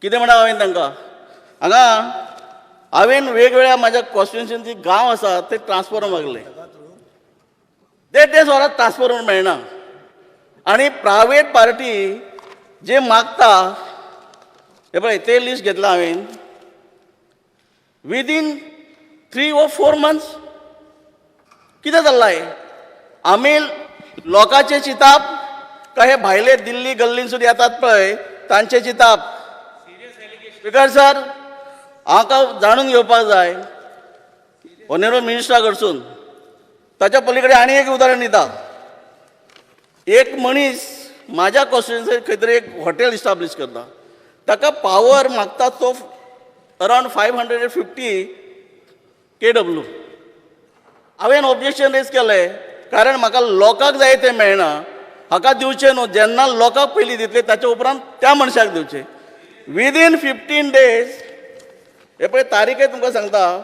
S13: कितें म्हणा हांवें तांकां? हांगा हांवें वेगवेगळ्या म्हाज्या कॉन्स्टिट्युन्सीन गांव आसा ते ट्रान्सफॉर्मर मागले, 1.5 वरांत ट्रान्सफॉर्मर मेळना. आनी प्रायवेट पार्टी जे मागता हे पळय ते लिस्ट घेतलां हांवें, विदीन 3 or 4 months. कितें चल्लां हें? आमी लोकांचें चिंताप काय हे भायले दिल्ली गल्लीनसून येतात पळय तांचें चिंताप? स्पीकर सर, हांकां जाणून घेवपाक जाय ऑनरेबल मिनिस्टरा कडसून. ताच्या पलीकडे आनी एक उदाहरण दिता. एक मनीस म्हाज्या कॉन्स्टिट्युन्सीत खंय तरी एक हॉटेल इस्टाब्लीश करता, ताका पावर मागता तो अरावंड 550 kW. हांवें ऑब्जेक्शन रेज केलें, कारण म्हाका लोकांक जाय तें मेळना, हाका दिवचें न्हू. जेन्ना लोकांक पयलीं दितले ताच्या उपरांत त्या मनशाक दिवचें. विदीन 15 डेज, हे पळय तारीखय तुमकां सांगता,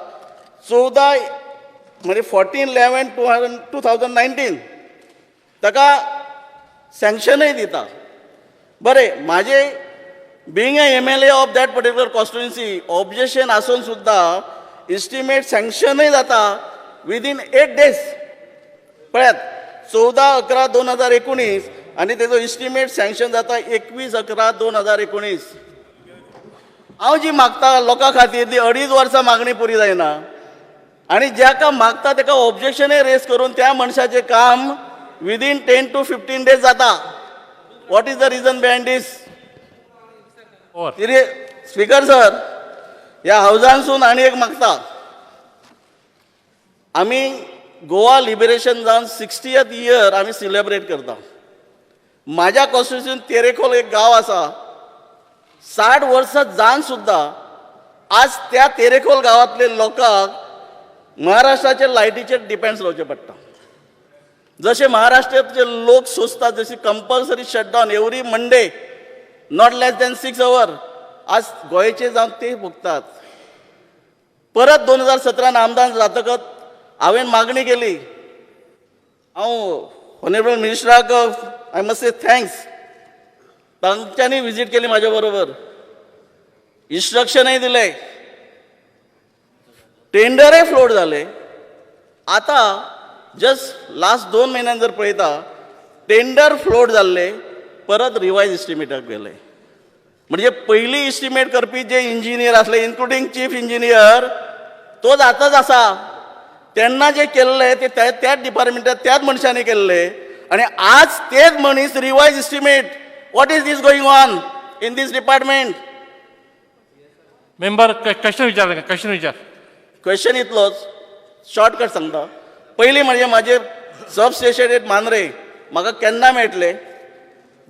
S13: 14 म्हणजे 14/11/2019 ताका सँक्शनय दिता. बरें, म्हाजें being a MLA of that particular constituency objection आसून सुद्दां इस्टिमेट सँक्शनय जाता विदीन 8 डेज. पळयात, 14/11/2019 आनी तेजो इस्टिमेट सँक्शन जाता 21/11/2019. हांव जी मागता लोकां खातीर ती 2.5 वर्सां मागणी पुरी जायना. आनी ज्याका मागता तेका ऑब्जेक्शनय रेज करून त्या मनशाचें काम within 10 to 15 days जाता. What is the reason behind this? Speaker sir, ह्या हावजानसून आनी एक मागता, आमी गोवा लिबरेशन जावन 60th year आमी सेलिब्रेट करता. म्हाज्या कॉन्स्टिट्युएन्सीन तेरेखोल एक गांव आसा, 60 वर्सां जावन सुद्दां आज त्या तेरेखोल गांवांतले लोकांक महाराष्ट्राचे लायटीचेर डिपेंड्स रावचें पडटा. जशे महाराष्ट्राचे लोक सोंसतात जशी compulsory shutdown every Monday not less than 6 hour, आज गोंयचे जावन ते भोगतात. परत 2017 आमदार जातकच हांवें मागणी केली, हांव ऑनरेबल मिनिस्टराक I must say thanks, तांच्यांनी विजीट केली म्हाज्या बरोबर, इन्स्ट्रक्शनय दिले, टेंडरय फ्लोट जाले. आतां जस्ट लास्ट 2 म्हयन्यान जर पळयता टेंडर फ्लोट जाल्ले परत रिवायज इस्टिमेटाक गेले. म्हणजे पयली इस्टिमेट करपी जे इंजिनियर आसले इन्क्लुडींग चीफ इंजिनियर तोच आतांच आसा, तेन्ना जे केल्ले ते त्याच डिपार्टमेंटात त्याच मनशांनी केल्ले आनी आज तेच मनीस revise estimate. What is this going on in this department?
S2: Member question विचार, क्वेश्चन विचार.
S13: क्वेश्चन इतलोच शॉर्टकट सांगता. पयलीं म्हणजे म्हाजे सब स्टेशन एट मांद्रे म्हाका केन्ना मेळटले?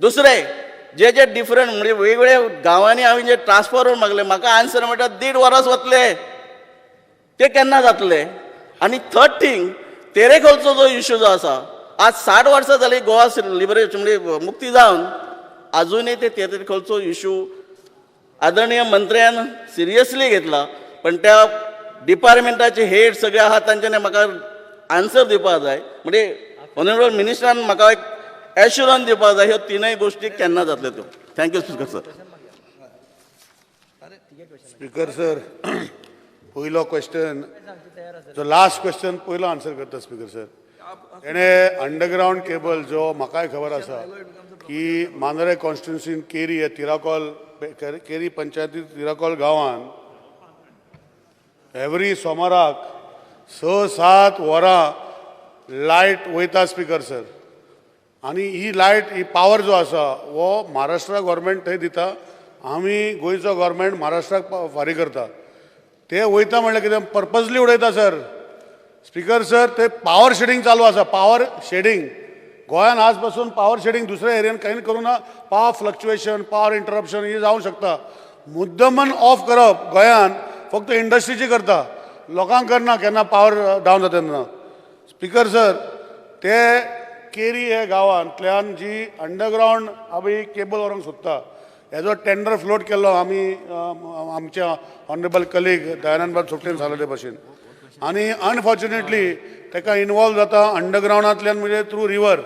S13: दुसरें जे जे डिफरंट म्हणजे वेगवेगळ्या गांवांनी हांवें जे ट्रान्सफॉर्मर मागले म्हाका आन्सर मेळटा 1.5 वरस वतले, ते केन्ना जातले? आनी थर्ड थींग, तेरेखोलचो जो इशू जो आसा, आज 60 वर्सां जाली गोवा लिबरेशन म्हणजे मुक्ती जावन आजुनूय ते तेरेखोलचो इशू आदरणीय मंत्र्यान सिरियसली घेतला, पण त्या डिपार्टमेंटाचे हेड सगळे आहा तांच्यानी म्हाका आन्सर दिवपाक जाय. म्हणजे ऑनरेबल मिनिस्टरान म्हाका एक एश्युरन्स दिवपाक जाय ह्यो तिनूय गोश्टी केन्ना जातल्यो त्यो. Thank you speaker sir.
S7: Speaker sir, पयलो क्वेश्चन जो लास्ट क्वेश्चन पयलो आन्सर करता स्पीकर सर. तेणें अंडरग्रावंड केबल जो म्हाकाय खबर आसा की मांद्रे कॉन्स्टिट्युन्सीन केरी हे तिराकोल केरी पंचायती तिराकोल गांवान एवरी सोमाराक 6-7 वरां लायट वयता स्पीकर सर. आनी ही लायट ही पावर जो आसा हो महाराष्ट्र गव्हर्मेंट थंय दिता, आमी गोंयचो गव्हर्मेंट महाराष्ट्राक फारीक करता. ते वयता म्हणल्यार कितें पर्पजली उडयता सर. स्पीकर सर, ते पावर शेडींग चालू आसा, पावर शेडींग गोंयान आज पासून पावर शेडींग दुसऱ्या एरियन कांय करूं ना, पावर फ्लक्च्युएशन पावर इंटरप्शन हे जावंक शकता. मुद्दमन ऑफ करप गोंयान फक्त इंडस्ट्रीची करता, लोकांक करना केन्ना पावर डावन जाता तेन्ना. स्पीकर सर, ते केरी हे गांवांतल्यान जी अंडरग्रावंड आमी केबल व्हरूंक सोदता हेजो टेंडर फ्लोट केल्लो आमी आमच्या ऑनरेबल कलीग दयानंद बाब सोपटेन सांगले ते भशेन. आनी अनफॉर्च्युनेटली ताका इनवॉल्व जाता अंडरग्रावंडांतल्यान म्हणजे थ्रू रिवर.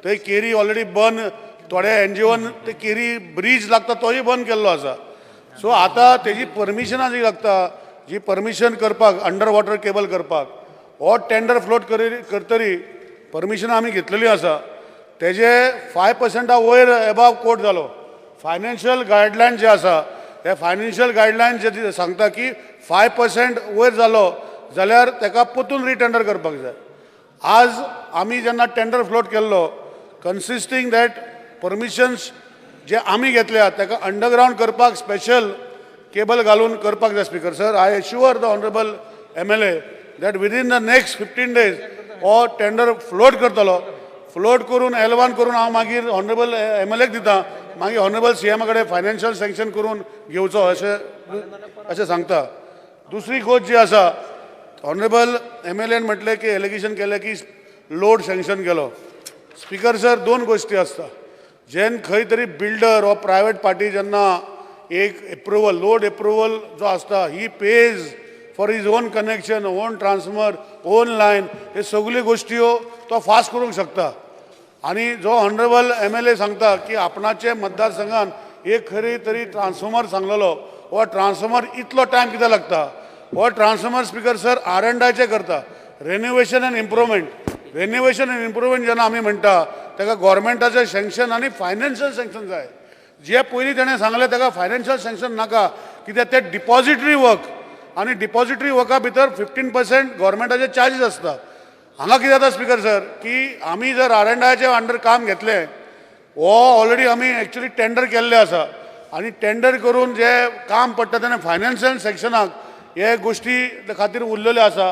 S7: थंय केरी ऑलरेडी बंद, थोडे एनजीओन ते केरी ब्रीज लागता तोय बंद केल्लो आसा. सो आतां तेजी परमिशनां जी लागता, जी परमिशन करपाक अंडर वॉटर केबल करपाक हो टेंडर फ्लोट करतरी परमिशनां आमी घेतलेली आसा. तेजे 5% वयर एबाव कोट जालो. फायनान्शियल गायडलायन जे आसा हे फायनान्शियल गायडलायन जे सांगता की 5% वयर जालो जाल्यार ताका परतून रिटेंडर करपाक जाय. आज आमी जेन्ना टेंडर फ्लोट केल्लो कन्सिस्टींग that permissions जे आमी घेतल्या ताका अंडरग्रावंड करपाक स्पेशल केबल घालून करपाक जाय. Speaker sir, I assure the honourable MLA that within the next 15 days हो टेंडर फ्लोट करतलो. फ्लोट करून एलवान करून हांव मागीर ऑनरेबल एमएलएक दिता, मागीर ऑनरेबल सीएमा कडेन फायनान्शियल सँक्शन करून घेवचो अशें अशें सांगता. दुसरी गोश्ट जी आसा, ऑनरेबल एमएलएन म्हटलें की एलिगेशन केलें की लोड सँक्शन केलो. स्पीकर सर, दोन गोश्टी आसता. जेन्ना खंय तरी बिल्डर वा प्रायवेट पार्टी जेन्ना एक एप्रुवल लोड एप्रुवल जो आसता, he pays for his own connection, own transformer, own line, हे सगल्यो गोश्टी तो फास्ट करूंक शकता. आनी जो ऑनरेबल एमएलए सांगता की आपणाचे मतदारसंघान एक खरी तरी ट्रान्सफॉर्मर सांगलेलो, हो ट्रान्सफॉर्मर इतलो टायम कित्याक लागता? हो ट्रान्सफॉर्मर स्पीकर सर आर&आयचे करता, renovation and improvement. Renovation and improvement जेन्ना आमी म्हणटा ताका गव्हर्मेंटाचें सँक्शन आनी फायनान्शियल सँक्शन जाय. जे पयलीं ताणें सांगलें ताका फायनान्शियल सँक्शन नाका, कित्याक ते डिपॉजिटरी वर्क, आनी डिपॉजिटरी वर्का भितर 15% गव्हर्मेंटाचे चार्जीस आसता. हांगा कितें जाता स्पीकर सर की आमी जर आर&आयचे अंडर काम घेतलें, हो ऑलरेडी आमी एक्चुअली टेंडर केल्लें आसा आनी टेंडर करून जे काम पडटा तेन्ना फायनान्शियल सेक्शनाक हे गोश्टी खातीर उरलेल्यो आसा.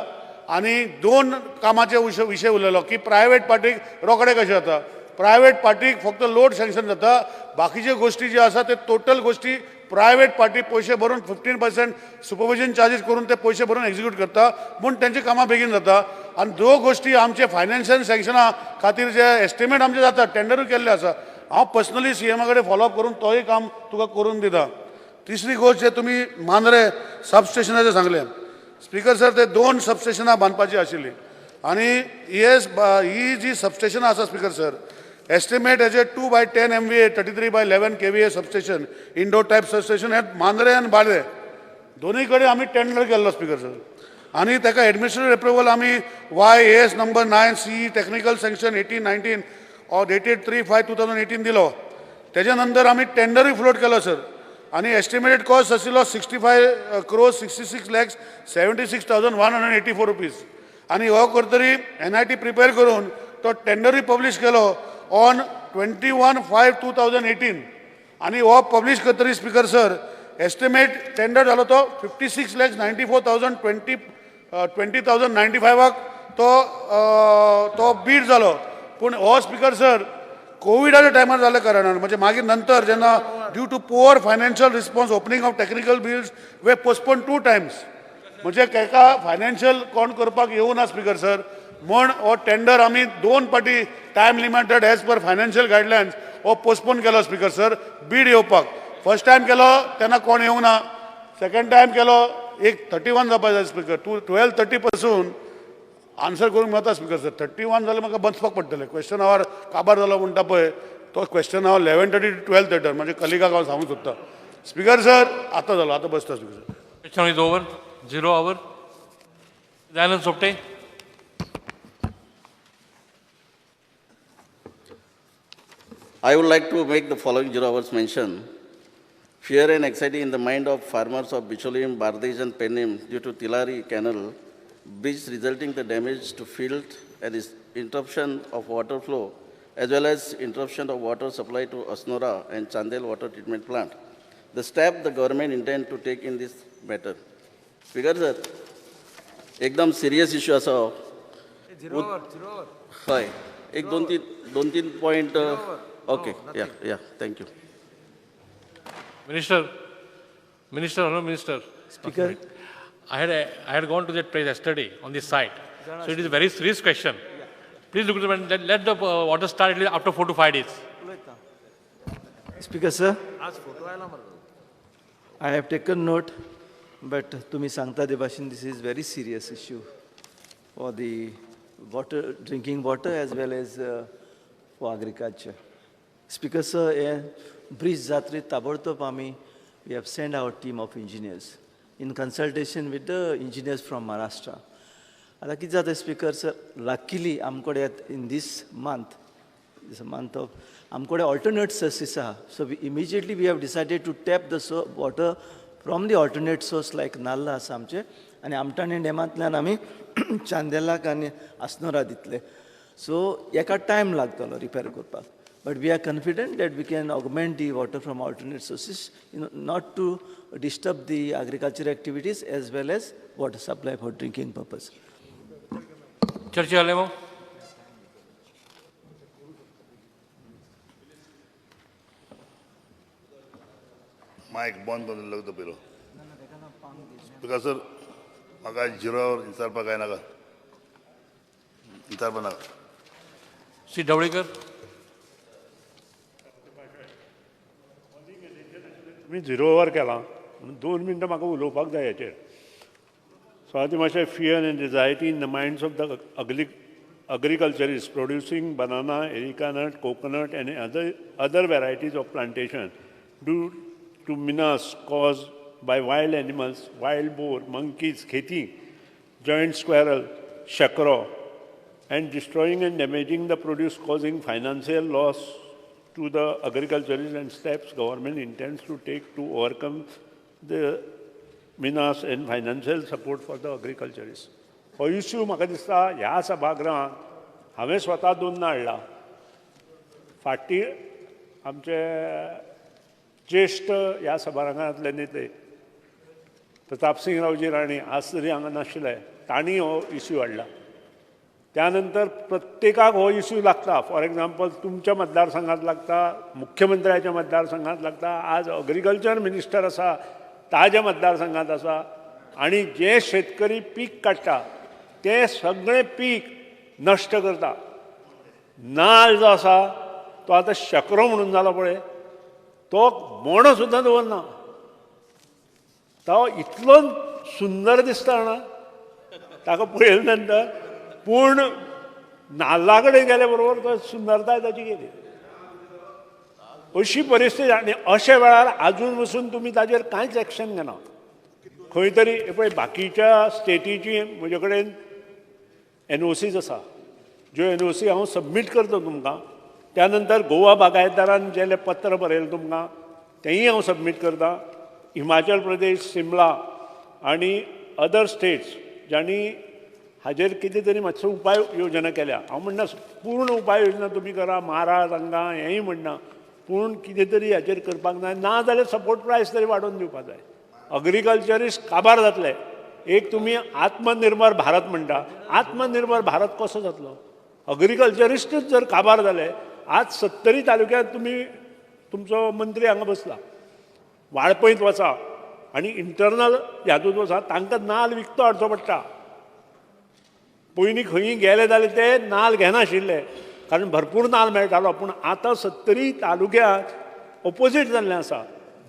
S7: आनी दोन कामाचे विशय उरलेलो की प्रायवेट पार्टीक रोखडे कशें जाता, प्रायवेट पार्टीक फक्त लोड सँक्शन जाता, बाकीच्यो गोश्टी ज्यो आसा ते टोटल गोश्टी प्रायवेट पार्टी पयशे भरून 15% सुपरविजन चार्जीस करून ते पयशे भरून एक्झिक्यूट करता, म्हूण तेंची कामां बेगीन जाता. आनी ज्यो गोश्टी आमचे फायनान्शियल सँक्शना खातीर जे एस्टिमेट आमचे जाता, टेंडरूय केल्ले आसा, हांव पर्सनली सीएमा कडेन फॉलोअप करून तोय काम तुका करून दिता. तिसरी गोश्ट जे तुमी मांद्रे सबस्टेशनाचें सांगलें स्पीकर सर, ते 2 सबस्टेशनां बांदपाची आशिल्लीं आनी ही जी सबस्टेशनां आसा स्पीकर सर, एस्टिमेट हेजे 2x10 MVA 33x11 kVA substation indoor type substation हे मांद्रे आनी बार्दें दोनूय कडेन आमी टेंडर केल्लो स्पीकर सर. आनी ताका एडमिनिस्ट्रेटिव एप्रुवल आमी YAS number 9 CE technical sanction 18-19 or dated 3/5/2018 दिलो. तेज्या नंतर आमी टेंडरूय फ्लोट केलो सर आनी एस्टिमेटेड कॉस्ट आशिल्लो 65 crores 66 lakhs 76,184 rupees. आनी हो करतरी NIT prepare करून तो टेंडरूय पब्लीश केलो ऑन 21/5/2018. आनी हो पब्लीश करतरी स्पीकर सर एस्टिमेट टेंडर जालो तो 56 lakhs 94,020 20,095 तो तो बीड जालो. पूण हो स्पीकर सर कोविडाच्या टायमार जाल्ल्या कारणान म्हणजे मागीर नंतर जेन्ना due to poor financial response opening of technical bills were postpone 2 times, म्हणजे ताका फायनान्शियल कोण करपाक येवना स्पीकर सर, म्हण हो टेंडर आमी 2 पाटी time limited as per financial guidelines हो पोस्टपोन केलो स्पीकर सर बीड येवपाक. फर्स्ट टायम केलो तेन्ना कोण येवंक ना, सेकंड टायम केलो एक 31 जावपा जाय स्पीकर, 12:30 पासून आन्सर करूंक मेळटा स्पीकर सर. 31 जाल्यार म्हाका बसपाक पडटलें, क्वेश्चन आवर काबार जालो म्हणटा पळय तो क्वेश्चन आवर 11:30 to 12:30 म्हणजे कलिगाक हांव सांगूंक सोदता स्पीकर सर. आतां जालो, आतां बसता speaker sir.
S2: Question is over, 0 hour. Dayanand Sopte.
S13: I would like to make the following 0 hours mention. Fear and anxiety in the mind of farmers of Bicholim, Bardez and Penem due to Tilari Canal breach resulting the damage to field and interruption of water flow as well as interruption of water supply to Asnora and Chandel water treatment plant. The step the government intend to take in this matter. Speaker sir, एकदम serious issue आसा हो.
S11: 0 hour, 0 hour.
S13: हय, एक दोन तीन point. Okay, yeah, yeah, thank you.
S2: Minister, Honorable Minister.
S14: Speaker.
S2: I had gone to that place yesterday on this site. So it is a very serious question. Please look at it, let the water start at least after 4 to 5 days.
S14: Speaker sir, I have taken note, but tumi sangta de bhashen this is very serious issue for the water, drinking water as well as for agriculture. Speaker sir, bridge jatri tabortob ami we have sent our team of engineers in consultation with the engineers from Maharashtra. आता कितें जाता speaker sir, luckily आमकडे in this month, this month of आमकडे alternate sources आहा. So we immediately we have decided to tap the water from the alternate source like नाल्ला आसा आमचे आनी आमटाणे डॅमांतल्यान आमी चांदेलाक आनी आसनोरा दितले. सो एका टायम लागतलो रिपेर करपाक, but we are confident that we can augment the water from alternate sources, you know, not to disturb the agriculture activities as well as water supply for drinking purpose.
S2: Churchill Alemo.
S15: Mic बंद करून लगता पयलो. Because sir, म्हाका झिरो विचारपाक काय नाका, विचारपा नाका.
S2: श्री ढवळीकर.
S4: तुमी झिरो ओवर केला म्हणून 2 मिनटां म्हाका उलोवपाक जाय हेचेर. सो आतां मातशें fear and anxiety in the minds of the agriculturist producing banana, areca nut, coconut and other varieties of plantation due to menace caused by wild animals, wild boar, monkeys, kheti, giant squirrel, shakro, and destroying and damaging the produce, causing financial loss to the agriculturists, and steps government intends to take to overcome the menace and financial support for the agriculturist. हो इश्यू म्हाका दिसता ह्या सभागृहांत हांवें स्वता दोनदां हाडला. फाटीं आमचे ज्येश्ठ ह्या सभागृहांतले नेते प्रतापसिंग रावजी राणे आज तरी हांगा नाशिल्ले, तांणी हो इश्यू हाडला. त्यानंतर प्रत्येकाक हो इश्यू लागता. फॉर एग्जाम्पल तुमच्या मतदारसंघात लागता, मुख्यमंत्र्याच्या मतदारसंघात लागता, आज अग्रिकल्चर मिनिस्टर आसा ताज्या मतदारसंघात आसा. आनी जे शेतकरी पीक काडटा ते सगळें पीक नश्ट करता. नाल जो आसा तो आतां शकरो म्हणून जाला पळय, तो बोणो सुद्दां दवरना. तो इतलो सुंदर दिसता ना ताका पळयले नंतर, पूण नाल्ला कडेन गेले बरोबर तो सुंदरताय ताची गेली. अशी परिस्थिती. आनी अशे वेळार आजून वचून तुमी ताजेर कांयच एक्शन घेना. खंय तरी पळय बाकीच्या स्टेटीची म्हजे कडेन एनओसीज आसा, ज्यो एनओसी हांव सबमीट करता तुमकां. त्यानंतर गोवा बागायतदारान जे पत्र बरयलें तुमकां तेंय हांव सबमीट करता. हिमाचल प्रदेश, सिमला आनी अदर स्टेट्स जांणी हाजेर कितें तरी मातसो उपाय योजना केल्या. हांव म्हणना पूर्ण उपाय योजना तुमी करा, मारा तांकां हेंय म्हणना, पूण कितें तरी हाजेर करपाक जाय. ना जाल्यार सपोर्ट प्रायस तरी वाडोवन दिवपाक जाय. अग्रिकल्चरिस्ट काबार जातले. एक तुमी आत्मनिर्भर भारत म्हणटा, आत्मनिर्भर भारत कसो जातलो? अग्रिकल्चरिस्टूच जर काबार जाले. आज 70 तालुक्यांत तुमी तुमचो मंत्री हांगा बसला, वाळपयत वचा आनी इंटरनल हातूंत वचा, तांकां नाल विकतो हाडचो पडटा. पयलीं खंयी गेले जाल्यार ते नाल घेनाशिल्ले कारण भरपूर नाल मेळटालो, पूण आतां 70 तालुक्यांत ओपोजीट जाल्लें आसा.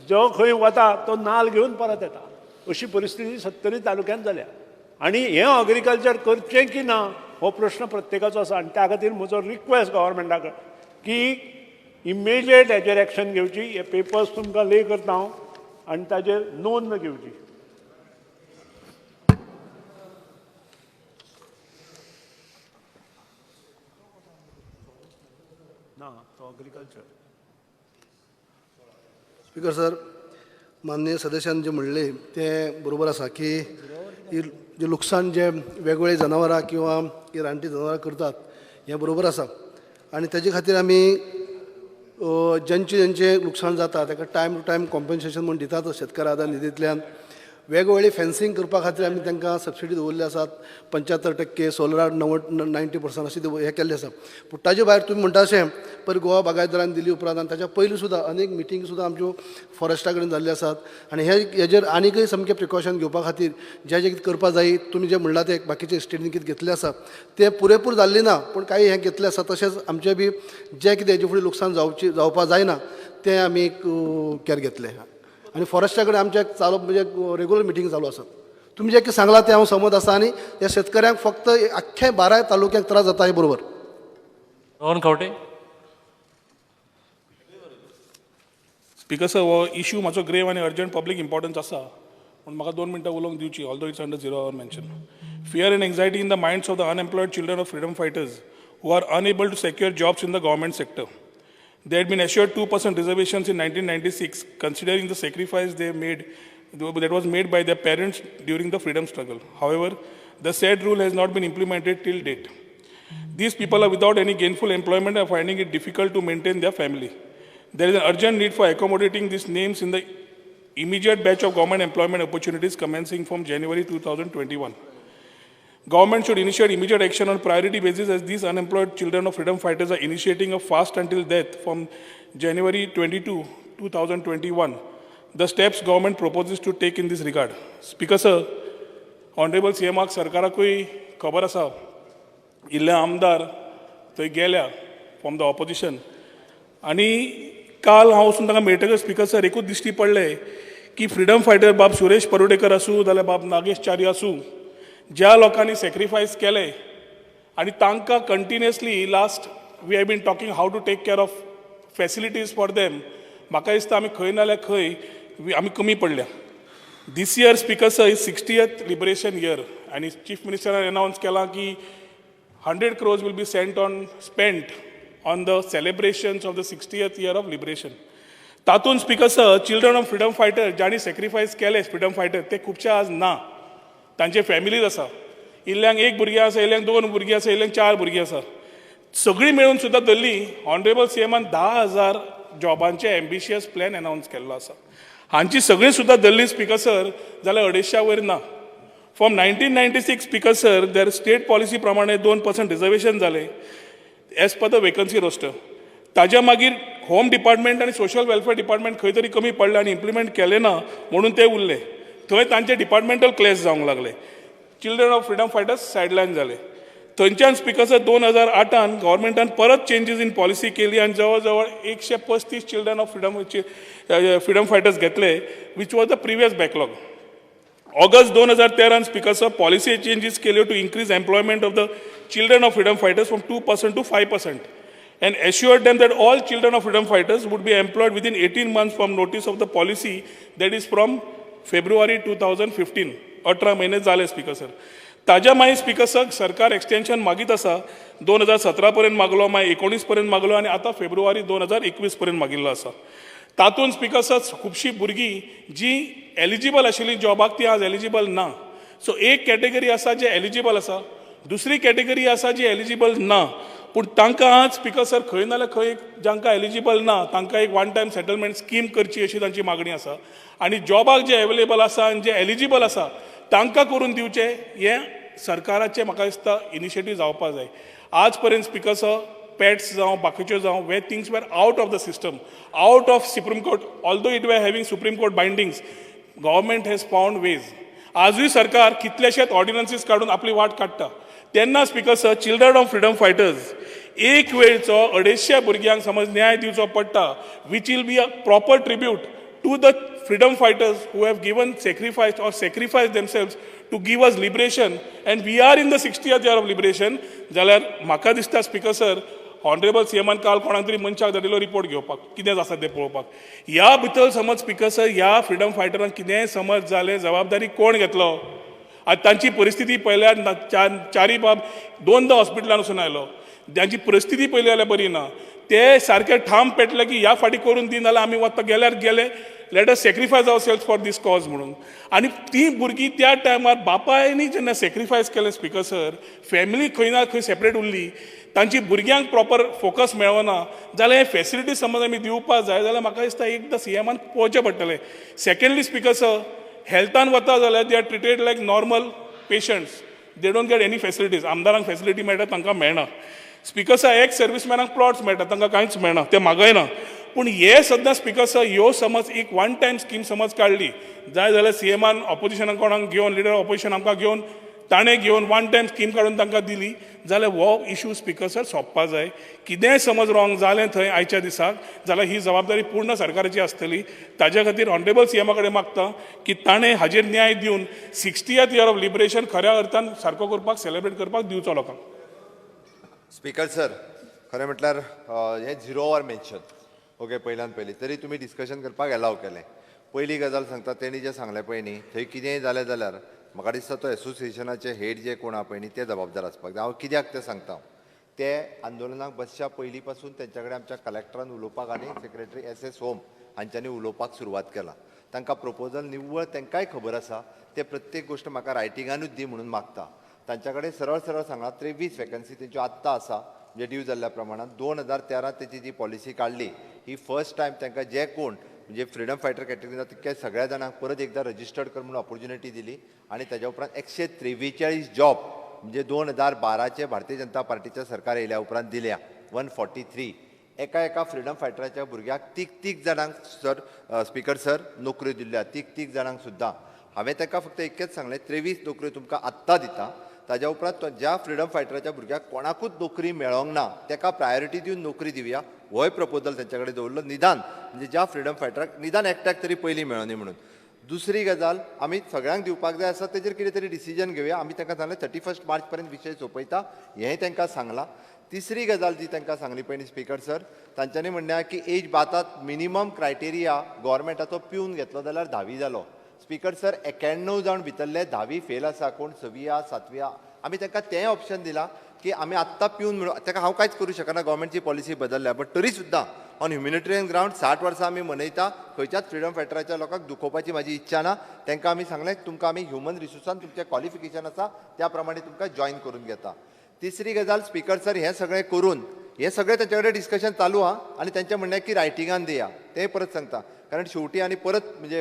S4: जो खंय वता तो नाल घेवन परत येता. अशी परिस्थिती 70 तालुक्यांत जाल्या. आनी हें अग्रिकल्चर करचें की ना हो प्रश्न प्रत्येकाचो आसा. आनी त्या खातीर म्हजो रिक्वेस्ट गव्हर्मेंटा कडेन की इमिजिएट हेजेर एक्शन घेवची. हे पेपर्स तुमकां ले करता हांव आनी ताजेर नोंद घेवची. ना तो अग्रिकल्चर.
S16: स्पीकर सर, माननीय सदस्यान जे म्हणले तें बरोबर आसा की जें लुकसाण जें वेगवेगळी जनावरां किंवा रानटी जनावरां करतात हें बरोबर आसा. आनी तेजे खातीर आमी जेंचें जेंचें लुकसाण जाता ताका टायम टू टायम कॉम्पन्सेशन म्हूण दितात शेतकार आदार निधींतल्यान. वेगवेगळी फेन्सिंग करपा खातीर आमी तांकां सबसिडी दवरल्ली आसात, 75% सोलरार 90% अशें हें केल्लें आसा. पूण ताजे भायर तुमी म्हणटा अशें पयर गोवा बागायतदारान दिली उपरांत आनी ताच्या पयलीं सुद्दां अनेक मिटींग सुद्दां आमच्यो फॉरेस्टा कडेन जाल्ल्यो आसात. आनी हे हेजेर आनीकय सामकें प्रिकॉशन घेवपा खातीर जें जें कितें करपा जाय तुमी जें म्हणलां तें बाकीचे स्टेटीन कितें घेतलें आसा तें पुरेपूर जाल्लें ना, पूण कांय हें घेतलें आसा. तशेंच आमचें बी जें कितें हेजे फुडें लुकसाण जावपा जायना तें आमी केअर घेतलें. आनी फॉरेस्टा कडेन आमचें चालू म्हणजे रेगुलर मिटींग चालू आसात. तुमी जें कितें सांगलां तें हांव सहमत आसा. आनी ह्या शेतकऱ्यांक फक्त आख्ख्या 12 तालुक्यांक त्रास जाता हें बरोबर.
S2: रोहन खंवटे.
S5: स्पीकर सर, हो इश्यू मातसो ग्रेव आनी अर्जंट पब्लीक इम्पॉर्टन्स आसा, पूण म्हाका 2 मिनटां उलोवंक दिवची, although it's under zero our mention. Fear and anxiety in the minds of the unemployed children of freedom fighters who are unable to secure jobs in the government sector. They had been assured 2% reservations in 1996, considering the sacrifice they made, that was made by their parents during the freedom struggle. However, the said rule has not been implemented till date. These people are without any gainful employment and are finding it difficult to maintain their family. There is an urgent need for accommodating these names in the immediate batch of government employment opportunities commencing from January 2021. Government should initiate immediate action on priority basis as these unemployed children of freedom fighters are initiating a fast until death from January 22, 2021. The steps government proposes to take in this regard. Speaker sir, Honorable CM आक सरकाराकूय खबर आसा, इल्ले आमदार थंय गेल्या फ्रॉम the opposition. आनी काल हांव वचून तांकां मेळटकच स्पीकर सर एकूच दिश्टी पडलें की फ्रिडम फायटर बाब सुरेश परुडेकर आसूं जाल्यार बाब नागेश च्यारी आसूं, ज्या लोकांनी सॅक्रिफायस केलें आनी तांकां continuously last we have been talking how to take care of facilities for them. म्हाका दिसता आमी खंय ना जाल्यार खंय आमी कमी पडल्या. This year speaker sir is 60th liberation year आनी चीफ मिनिस्टरान अनावन्स केलां की 100 crores will be spent on the celebrations of the 60th year of liberation. तातूंत Speaker sir, children of freedom fighter जांणी सॅक्रिफायस केले फ्रिडम फायटर, ते खुबशे आज ना, तांचे फॅमिलीज आसा. इल्ल्यांक एक भुरगीं आसा, इल्ल्यांक दोन भुरगीं आसा, इल्ल्यांक चार भुरगीं आसा. सगळीं मेळून सुद्दां धरली ऑनरेबल सीएमान 10,000 जॉबांचे एम्बिशियस प्लॅन अनावन्स केल्लो आसा. हांची सगळीं सुद्दां धरली स्पीकर सर जाल्यार 250 वयर ना. From 1996 Speaker sir, there state policy प्रमाणे 2% रिजर्वेशन जालें as per the vacancy roster. ताज्या मागीर होम डिपार्टमेंट आनी सोशल वेलफेअर डिपार्टमेंट खंय तरी कमी पडलें आनी इम्प्लिमेंट केलें ना म्हणून ते उरले. थंय तांचे डिपार्टमेंटल क्लॅश जावंक लागले. Children of freedom fighters sideline जाले. थंयच्यान स्पीकर सर 2008 गव्हर्मेंटान परत चेंजीस इन पॉलिसी केली आनी जवळ जवळ 135 चिल्ड्रन ऑफ फ्रिडम फायटर्स घेतले, which was the previous backlog. August 2013 Speaker sir policy changes केल्यो to increase employment of the children of freedom fighters from 2% to 5% and assured them that all children of freedom fighters would be employed within 18 months from notice of the policy, that is from February 2015. 18 म्हयने जाले स्पीकर सर. ताज्या मागीर स्पीकर सर सरकार एक्सटेंशन मागीत आसा. 2017 पर्यंत मागलो, मागीर 19 पर्यंत मागलो आनी आतां फेब्रुवारी 2021 पर्यंत मागिल्लो आसा. तातूंत स्पीकर सर खुबशीं भुरगीं जीं एलिजिबल आशिल्लीं जॉबाक ती आज एलिजिबल ना. सो एक कॅटेगरी आसा जे एलिजिबल आसा, दुसरी कॅटेगरी आसा जी एलिजिबल ना. पूण तांकां आज स्पीकर सर खंय ना जाल्यार खंय जांकां एलिजिबल ना तांकां एक वन टायम सेटलमेंट स्कीम करची अशी तांची मागणी आसा. आनी जॉबाक जे एवेलेबल आसा आनी जे एलिजिबल आसा तांकां करून दिवचें हें सरकाराचें म्हाका दिसता इनिशिएटीव जावपा जाय. आज पर्यंत स्पीकर सर पेट्स जावं बाकीच्यो जावं way things were out of the system, out of Supreme Court, although it were having Supreme Court bindings, government has found ways. आजूय सरकार कितलेशेच ऑर्डिनन्सीस काडून आपली वाट काडटा. तेन्ना Speaker sir children of freedom fighters एक वेळचो 250 भुरग्यांक समज न्याय दिवचो पडटा, which will be a proper tribute to the freedom fighters who have given sacrifice or sacrifice themselves to give us liberation, and we are in the 60th year of liberation. जाल्यार म्हाका दिसता स्पीकर सर ऑनरेबल सीएमान काल कोणाक तरी मनशाक धाडिल्लो रिपोर्ट घेवपाक कितें आसा तें पळोवपाक. ह्या भितर समज स्पीकर सर ह्या फ्रिडम फायटरांक कितेंय समज जालें जबाबदारी कोण घेतलो? आतां तांची परिस्थिती पळयल्यार चारी बाब दोनदां हॉस्पिटलान वचून आयलो, तांची परिस्थिती पळयली जाल्यार बरी ना. ते सारके ठाम पेटले की ह्या फाटी करून दी नाल्यार आमी वता गेल्यार गेले, let us sacrifice ourselves for this cause म्हणून. आनी ती भुरगीं त्या टायमार बापायनी जेन्ना सॅक्रिफायस केलें स्पीकर सर, फॅमिली खंय ना खंय सेपरेट उरली, तांची भुरग्यांक प्रॉपर फोकस मेळना जाल्यार हे फॅसिलिटी समज आमी दिवपाक जाय जाल्यार म्हाका दिसता एकदां सीएमान पळोवचें पडटलें. सेकंडली स्पीकर सर हेल्थान वता जाल्यार they are treated like normal patients, they don't get any facilities. आमदारांक फॅसिलिटी मेळटा तांकां मेळना. स्पीकर सर एक्स सर्विसमॅनांक प्लॉट्स मेळटा तांकां कांयच मेळना, ते मागयना. पूण हे सद्दां स्पीकर सर ह्यो समज एक वन टायम स्कीम समज काडली जाय जाल्यार सीएमान ऑपोजिशनाक कोणाक घेवन, लिडर ऑपोजिशन आमकां घेवन ताणें घेवन वन टायम स्कीम काडून तांकां दिली जाल्यार हो इशू स्पीकर सर सोंपपा जाय. कितेंय समज रॉंग जालें थंय आयच्या दिसाक जाल्यार ही जबाबदारी पूर्ण सरकाराची आसतली. ताज्या खातीर ऑनरेबल सीएमा कडेन मागता की ताणें हाजेर न्याय दिवन 60th year of liberation खऱ्या अर्थान सारको करपाक, सेलेब्रेट करपाक दिवचो लोकांक.
S3: स्पीकर सर खरें म्हटल्यार हें झिरो our mention okay पयल्यान पयलीं तरी तुमी डिस्कशन करपाक एलाव केलें. पयली गजाल सांगता, तेणी जें सांगलें पळय न्ही थंय कितेंय जालें जाल्यार म्हाका दिसता तो एसोसिएशनाचे हेड जे कोण आहा पळय न्ही ते जबाबदार आसपाक जाय. हांव कित्याक तें सांगता, ते आंदोलनाक बसच्या पयलीं पासून तेंच्या कडेन आमच्या कलेक्टरान उलोवपाक आनी सेक्रेटरी एस होम हांच्यांनी उलोवपाक सुरवात केला. तांकां प्रपोजल निव्वळ तांकांय खबर आसा, ते प्रत्येक गोश्ट म्हाका रायटिंगानूच दी म्हणून मागता. तांच्या कडेन सरळ सरळ सांगलां 23 वेकन्सी तेंच्यो आत्तां आसा, म्हणजे ड्यू जाल्ल्या प्रमाणान 2013 तेची जी पॉलिसी काडली ही फर्स्ट टायम तांकां जे कोण म्हणजे फ्रिडम फायटर कॅटेगरी तितक्या सगळ्या जाणांक परत एकदां रजिस्टर्ड कर म्हणून ऑपॉर्च्युनिटी दिली आनी ताज्या उपरांत 143 जॉब म्हणजे 2012 भारतीय जनता पार्टीच्या सरकार येयल्या उपरांत दिल्या 143. एका एका फ्रिडम फायटराच्या भुरग्याक तीग जाणांक सर स्पीकर सर नोकऱ्यो दिल्ल्या, तीग जाणांक सुद्दां. हांवें ताका फक्त एकच सांगलें 23 नोकऱ्यो तुमकां आत्तां दिता, ताज्या उपरांत ज्या फ्रिडम फायटराच्या भुरग्याक कोणाकूच नोकरी मेळोंक ना ताका प्रायोरिटी दिवन नोकरी दिवया, होय प्रपोजल तेंच्या कडेन दवरलो. निदान म्हणजे ज्या फ्रिडम फायटराक निदान एकट्याक तरी पयलीं मेळोनी म्हणून. दुसरी गजाल आमी सगळ्यांक दिवपाक जाय आसा तेजेर कितें तरी डिसिजन घेवया. आमी तांकां सांगलें 31 मार्च पर्यंत विशय सोंपयता हेंय तांकां सांगलां. तिसरी गजाल जी तांकां सांगली पळय न्ही स्पीकर सर, तांच्यांनी म्हणलें की एज बातात मिनिमम क्रायटेरिया गोवोरमेंटाचो पिवन घेतलो जाल्यार 10वी जालो. स्पीकर सर 91 जावन भितरले 10वी फेल आसा, कोण 6वी 7वी. आमी तांकां तेंय ऑप्शन दिलां की आमी आत्तां पिवन म्हणून ताका हांव कांयच करूं शकना, गोवोरमेंटची पॉलिसी बदलल्या, बट तरी सुद्दां ऑन ह्युमॅनिटेरियन ग्रावंड 60 वर्सां आमी मनयता. खंयच्याच फ्रिडम फायटराच्या लोकांक दुखोवपाची म्हाजी इच्छा ना. तांकां आमी सांगलें तुमकां आमी ह्युमन रिसोर्सान तुमचें क्वॉलिफिकेशन आसा त्या प्रमाणे तुमकां जॉयन करून घेता. तिसरी गजाल स्पीकर सर, हें सगळें करून हें सगळें तांचे कडेन डिस्कशन चालू आहा आनी तांचें म्हणणें की रायटिंगान दिया, तें परत सांगता. कारण शेवटी आनी परत म्हणजे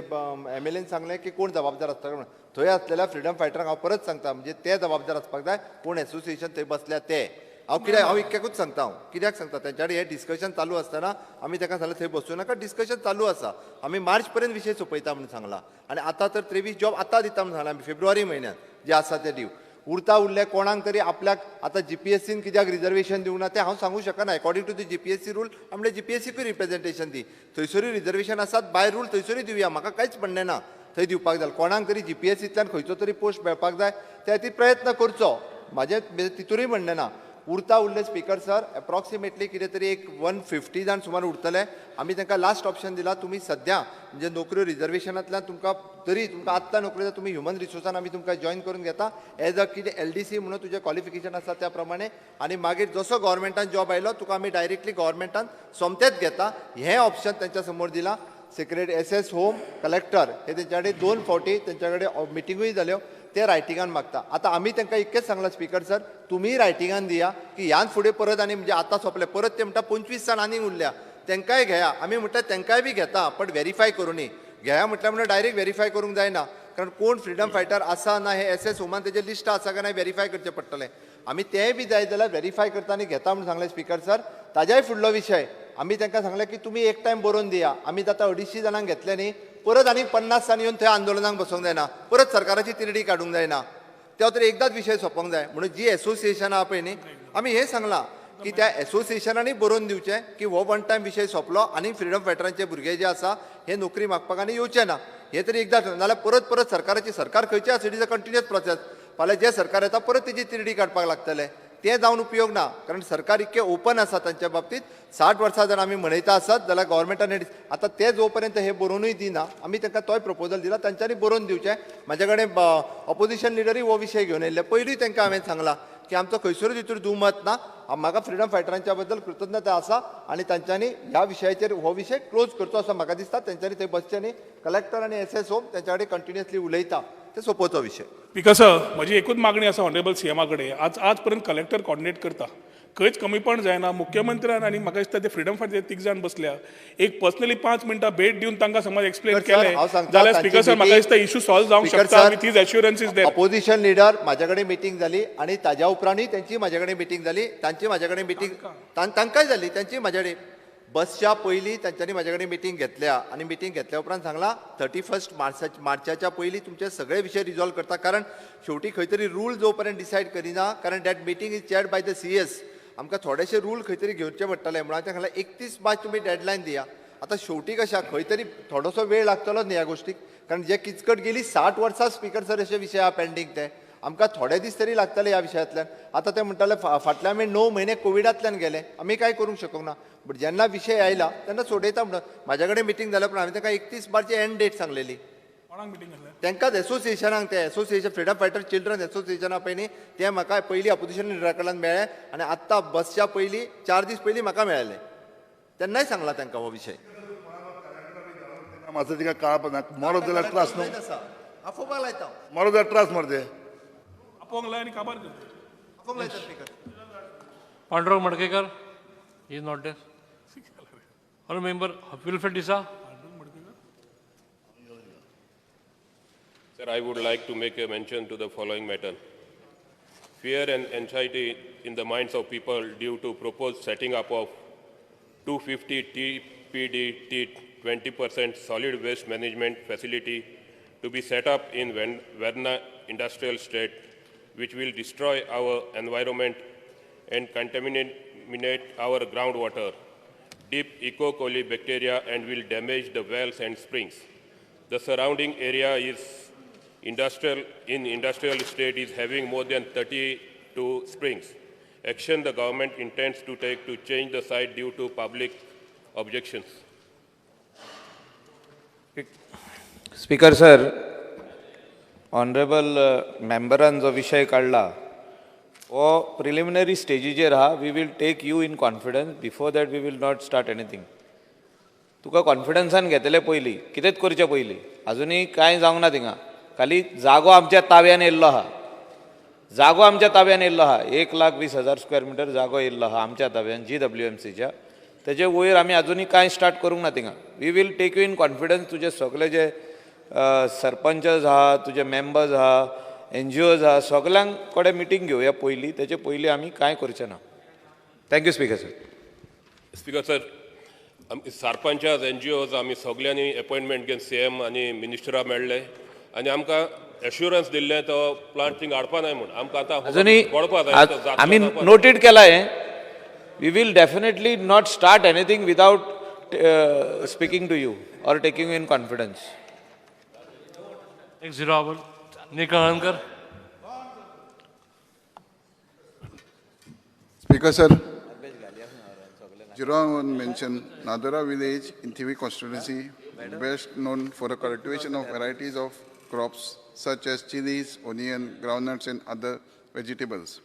S3: एम एल एन सांगलें की कोण जबाबदार आसता म्हणून, थंय आसलेल्या फ्रिडम फायटरांक हांव परत सांगता, म्हणजे ते जबाबदार आसपाक जाय, कोण एसोसिएशन थंय बसल्या ते. हांव कित्याक, हांव इतक्याकूच सांगता, हांव कित्याक सांगता, तेंच्या कडेन हें डिस्कशन चालू आसतना आमी ताका सांगलें थंय बसूं नाका, डिस्कशन चालू आसा, आमी मार्च पर्यंत विशय सोंपयता म्हणून सांगला. आनी आतां तर 23 जॉब आतां दिता म्हणून सांगला आमी, फेब्रुवारी म्हयन्यात जे आसा ते दिव. उरता उरले कोणाक तरी आपल्याक आतां जीपीएससीन कित्याक रिजर्वेशन दिवंक ना तें हांव सांगूंक शकना. According to the GPSC rule म्हणल्यार जीपीएससीकूय रिप्रेझेंटेशन दी, थंयसरूय रिजर्वेशन आसात बाय रूल, थंयसरूय दिवया, म्हाका कांयच म्हणणें ना. थंय दिवपाक जाय कोणाक तरी जीपीएससींतल्यान खंयचो तरी पोस्ट मेळपाक जाय, त्या खातीर प्रयत्न करचो, म्हाजें तितूनय म्हणणें ना. उरता उरले स्पीकर सर एप्रॉक्सिमेटली कितें तरी एक 150 जाण सुमार उरतले. आमी तांकां लास्ट ऑप्शन दिला, तुमी सद्या म्हणजे नोकऱ्यो रिजर्वेशनांतल्यान तुमकां तरी तुमकां आत्तां नोकरी जाय, तुमी ह्युमन रिसोर्सान आमी तुमकां जॉयन करून घेता एज अ कितें एलडीसी म्हणून तुजें क्वॉलिफिकेशन आसा त्या प्रमाणे, आनी मागीर जसो गव्हर्मेंटान जॉब आयलो तुका आमी डायरेक्टली गव्हर्मेंटान सोमतेच घेता, हें ऑप्शन तेंच्या समोर दिलां. Secretary S S home, collector हे तेंच्या कडेन दोन फावटी तेंच्या कडेन मिटिंगूय जाल्यो, ते रायटिंगान मागता. आतां आमी तांकां इतकेंच सांगलां स्पीकर सर, तुमी रायटिंगान दिया की ह्यान फुडें परत आनी म्हणजे आतां सोंपलें, परत ते म्हणटा 25 जाण आनीक उरल्या तांकांय घेया. आमी म्हणटा तांकांय बी घेता, बट व्हेरीफाय करुनी घेया म्हटल्यार म्हणल्यार डायरेक्ट व्हेरीफाय करूंक जायना, कारण कोण फ्रिडम फायटर आसा ना हे एस एस होमान तेजें लिस्ट आसा काय ना व्हेरीफाय करचें पडटलें. आमी तेंय बी जाय जाल्यार व्हेरीफाय करता आनी घेता म्हणून सांगलें स्पीकर सर. ताज्याय फुडलो विशय आमी तांकां सांगलें की तुमी एक टायम बरोवन दिया, आमी आतां 250 जाणांक घेतले न्ही, परत आनीक 50 जाण येवन थंय आंदोलनाक बसोंक जायना, परत सरकाराची तिरडी काडूंक जायना, त्या तर एकदांच विशय सोंपोंक जाय. म्हणून जी एसोसिएशनां आहा पळय न्ही, आमी हें सांगलां की त्या एसोसिएशनांनी बरोवन दिवचें की हो वन टायम विशय सोंपलो आनी फ्रिडम फायटरांचे भुरगे जे आसा हे नोकरी मागपाक आनी येवचे ना, हे तरी एकदां, नाजाल्यार परत परत सरकाराची, सरकार खंयचें आसा it is a continuous process, फाल्यां जें सरकार येता परत तेजी तिरडी काडपाक लागतले, तें जावन उपयोग ना. कारण सरकार इतकें ओपन आसा तांच्या बाबतींत, 60 वर्सां जर आमी मनयता आसत जाल्यार गव्हर्मेंटान आतां ते जो पर्यंत हे बरोवनूय दिना, आमी तांकां तोय प्रपोजल दिला, तांच्यांनी बरोवन दिवचें. म्हाजे कडेन ऑपोजिशन लिडरूय हो विशय घेवन येयल्ले, पयलीं तांकां हांवें सांगलां की आमचो खंयसरूय तितूर दुमत ना, म्हाका फ्रिडम फायटरांच्या बद्दल कृतज्ञता आसा आनी तांच्यांनी ह्या विशयाचेर हो विशय क्लोज करचो असो म्हाका दिसता. तांच्यांनी थंय बसचें न्ही, कलेक्टर आनी एस एस होम तेंच्या कडेन कंटिन्युअसली उलयता, ते सोंपोवचो विशय.
S5: स्पीकर सर, म्हजी एकूच मागणी आसा ऑनरेबल सीएमा कडेन, आज आज पर्यंत कलेक्टर कॉर्डिनेट करता, खंयच कमीपण जायना. मुख्यमंत्र्यान आनी म्हाका दिसता ते फ्रिडम फायटर तीग जाण बसल्या, एक पर्सनली 5 मिनटां भेट दिवन तांकां समज एक्सप्लेन केलें जाल्यार स्पीकर सर म्हाका दिसता इशू सॉल्व जावंक शकता with his assurances there.
S3: Opposition leader म्हाज्या कडेन मिटींग जाली आनी ताज्या उपरांतूय तेंची म्हाज्या कडेन मिटींग जाली, तांची म्हाज्या कडेन मिटींग तांकांय जाली, तांची म्हाज्या कडेन बसच्या पयलीं तांच्यांनी म्हाज्या कडेन मिटींग घेतल्या आनी मिटींग घेतल्या उपरांत सांगलां 31 मार्चाच्या पयलीं तुमचे सगळे विशय रिजॉल्व करता, कारण शेवटी खंय तरी रूल जो पर्यंत डिसायड करिना, कारण that meeting is chaired by the CS, आमकां थोडेशे रूल खंय तरी घेवचे पडटले. म्हणून हांवें सांगलां 31 मार्च तुमी डेडलायन दिया. आतां शेवटी कशें खंय तरी थोडोसो वेळ लागतलो न्ही ह्या गोश्टीक, कारण जे किचकट गेली 60 वर्सां स्पीकर सर अशे विशय आहा पेंडींग, ते आमकां थोडे दीस तरी लागतले ह्या विशयांतल्यान. आतां ते म्हणटाले फाटले आमी 9 म्हयने कोविडांतल्यान गेले, आमी कांय करूंक शकूंक ना, बट जेन्ना विशय आयला तेन्ना सोडयता म्हणून म्हाज्या कडेन मिटींग जाल्या उपरांत हांवें तांकां 31 मार्च एंड डेट सांगलेली. तांकांच एसोसिएशनाक, ते association freedom fighter children association आहा पळय न्ही, ते म्हाका पयलीं ऑपोजिशन लिडरा कडल्यान मेळ्ळे आनी आत्तां बसच्या पयलीं 4 दीस पयलीं म्हाका मेळ्ळे, तेन्नाय सांगला तांकां हो विशय.
S15: म्हाका तिका कळपा मरत जाल्यार त्रास न्हू,
S3: आफोवपाक लायता,
S15: मरत जाल्यार त्रास मरे ते.
S5: आपोवंक लाय आनी काबार करता.
S3: आफोवंक लायता speaker.
S2: Pandurang Madkekar is not there. Honourable member Wilfred D'Sa.
S17: Sir, I would like to make a mention to the following matter. Fear and anxiety in the minds of people due to proposed setting up of 250 TPD 20% solid waste management facility to be set up in Verna Industrial State, which will destroy our environment and contaminate our groundwater, deep E. coli bacteria, and will damage the wells and springs. The surrounding area is industrial state is having more than 32 springs. Action the government intends to take to change the site due to public objections.
S18: Speaker sir, honourable मेंबरान जो विशय काडला हो प्रिलिमिनरी स्टेजीचेर आहा. We will take you in confidence, before that we will not start anything. तुका कॉन्फिडन्सान घेतले पयलीं, कितेंच करचें पयलीं. अजुनूय कांय जावंक ना थिंगा. खाली जागो आमच्या ताब्यान येयल्लो आहा, जागो आमच्या ताब्यान येयल्लो आहा. 1,20,000 स्क्वेअर मिटर जागो येयल्लो आहा आमच्या ताब्यान GWMCच्या. तेजे वयर आमी अजुनूय कांय स्टार्ट करूंक ना थिंगा. We will take you in confidence. तुजे सगळे जे सरपंचज आहा, तुजे मेंबर्स आहा, NGOs आहा, सगळ्यां कडेन मिटींग घेवया पयलीं. तेचे पयलीं आमी कांय करचे ना. Thank you speaker sir.
S17: Speaker sir, sarpanchs, NGOs आमी सगळ्यांनी अपॉयंटमेंट घेवन CM आनी मिनिस्टरा मेळ्ळे आनी आमकां एश्युरन्स दिल्लें तो प्लांट थिंग हाडपा नाय म्हूण. आमकां आतां
S18: अजुनूय आमी नोटेड केला हें. We will definitely not start anything without speaking to you or taking you in confidence.
S2: Next 0 hour. Nikhil Halarnkar.
S19: Speaker sir, 0 hour mention Nadora village in Thivim constituency, best known for the cultivation of varieties of crops such as chilies, onion, groundnuts and other vegetables.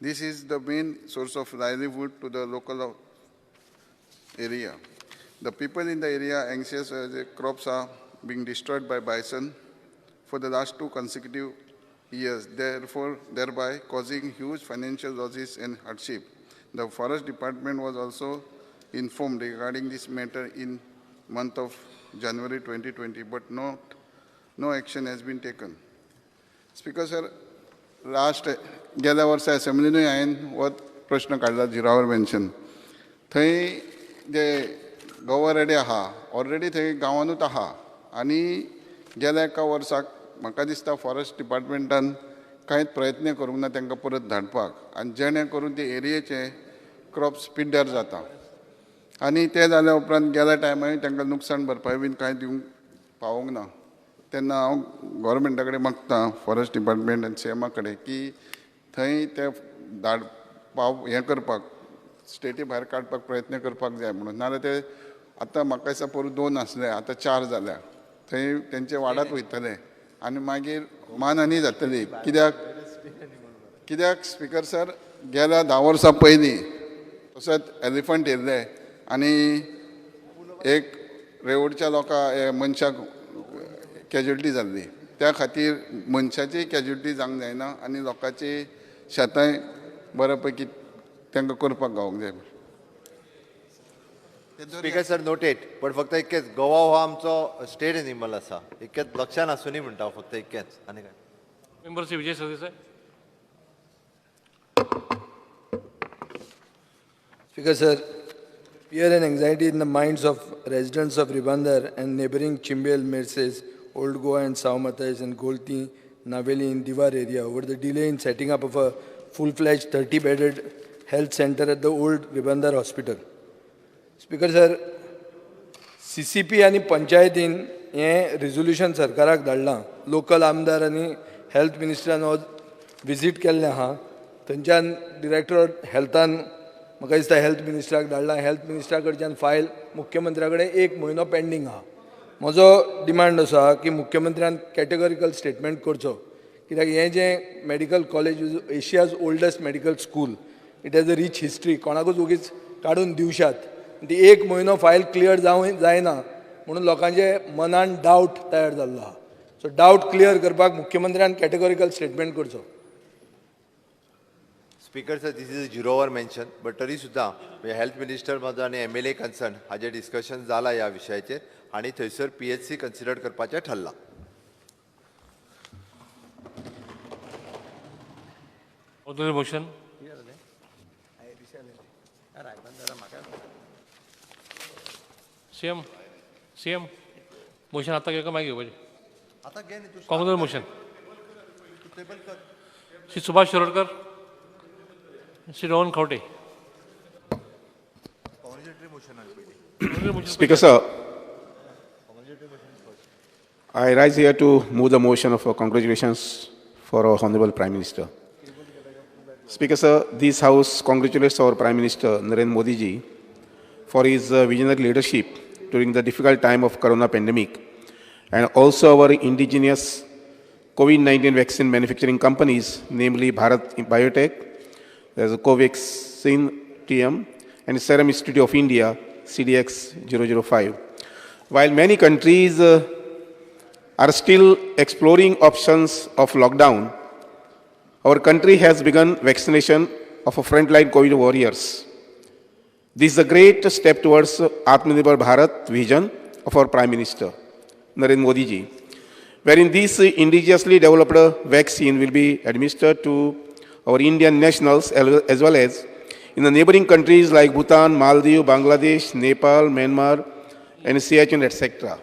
S19: This is the main source of livelihood to the local area. The people in the area are anxious as the crops are being destroyed by bison for the last 2 consecutive years, thereby causing huge financial losses and hardship. The forest department was also informed regarding this matter in month of January 2020, but no action has been taken. Speaker sir, last गेल्या वर्सा असेंब्लीनूय हांवें हो प्रश्न काडला 0 hour mention. थंय जे गवर रेडे आहा ऑलरेडी थंय गांवानूच आहा आनी गेल्या एका वर्साक म्हाका दिसता फॉरेस्ट डिपार्टमेंटान कांयच प्रयत्न करूंक ना तांकां परत धाडपाक आनी जेणे करून ते एरियेचे क्रॉप्स पिड्ड्यार जाता आनी ते जाल्या उपरांत गेल्या टायमार तांकां नुकसाण भरपाय बीन कांय दिवंक पावोंक ना. तेन्ना हांव गोवोरमेंटा कडेन मागता फॉरेस्ट डिपार्टमेंट आनी सीएमा कडेन की थंय ते धाड पाव हें करपाक स्टेटी भायर काडपाक प्रयत्न करपाक जाय म्हणून. नाजाल्यार ते आतां म्हाका दिसता पोरूं 2 आसले आतां 4 जाल्या. थंय तेंचे वाडात वयतले आनी मागीर मानहानी जातली. कित्याक कित्याक स्पिकर सर, गेल्या 10 वर्सां पयलीं तसोच एलिफंट येयल्ले आनी एक रेवडच्या लोकां मनशाक कॅज्युलिटी जाल्ली. त्या खातीर मनशाची कॅज्युलिटी जावंक जायना आनी लोकांची शेतांय बऱ्या पैकी तांकां करपाक गावोंक जाय.
S3: स्पीकर सर नोटेड, पण फक्त इतकेच गोवा हो आमचो स्टेट एनिमल आसा, इतकेच लक्षान आसुनी म्हणटा हांव, फक्त इतकेच आनी काय.
S2: Member Shri Vijay Sardesai.
S11: Speaker sir, fear and anxiety in the minds of residents of Ribandar and neighbouring Chimbel, Merces, Old Goa and Sao Matias and Golti, Naveli in Diwar area over the delay in setting up of a full-fledged 30-bedded health center at the old Ribandar hospital. Speaker sir, CCP आनी पंचायतीन हें रेजोल्युशन सरकाराक धाडलां. लोकल आमदार आनी हेल्थ मिनिस्टरान हो विजीट केल्लें आहा. थंयच्यान डिरेक्टर हेल्थान म्हाका दिसता हेल्थ मिनिस्टराक धाडलां. हेल्थ मिनिस्टरा कडच्यान फायल मुख्यमंत्र्या कडेन 1 म्हयनो पेंडींग आहा. म्हजो डिमांड असो आहा की मुख्यमंत्र्यान कॅटेगॉरिकल स्टेटमेंट करचो, कित्याक हें जें medical college is Asia's oldest medical school, it has a rich history. कोणाकूच ओगीच काडून दिवशात ती 1 म्हयनो फायल क्लियर जावं जायना म्हणून लोकांचे मनान डावट तयार जाल्लो आहा. सो डावट क्लियर करपाक मुख्यमंत्र्यान कॅटेगॉरिकल स्टेटमेंट करचो.
S3: Speaker sir, this is zero hour mention, but तरी सुद्दां हेल्थ मिनिस्टर म्हजो आनी MLA concern हाजेर डिस्कशन जाला ह्या विशयाचेर आनी थंयसर PHC consider करपाचें ठरलां.
S2: Motion. CM CM motion आतां घेवका मागीर घेवपाचें.
S3: आतां घे न्ही तूं.
S2: Congress motion. Shri Subhash Shirodkar, Shri Rohan Khaunte.
S20: Speaker sir, I rise here to move the motion of congratulations for our Honorable Prime Minister. Speaker sir, this House congratulates our Prime Minister Narendra Modi ji for his visionary leadership during the difficult time of corona pandemic, and also our indigenous COVID-19 vaccine manufacturing companies, namely Bharat Biotech, there's a Covaxin TM, and Serum Institute of India CDX 005. While many countries are still exploring options of lockdown, our country has begun vaccination of frontline COVID warriors. This is a great step towards Atmanirbhar Bharat vision of our Prime Minister, Narendra Modi ji, wherein this indigenously developed vaccine will be administered to our Indian nationals as well as in the neighboring countries like Bhutan, Maldives, Bangladesh, Nepal, Myanmar, and Siachen, etc.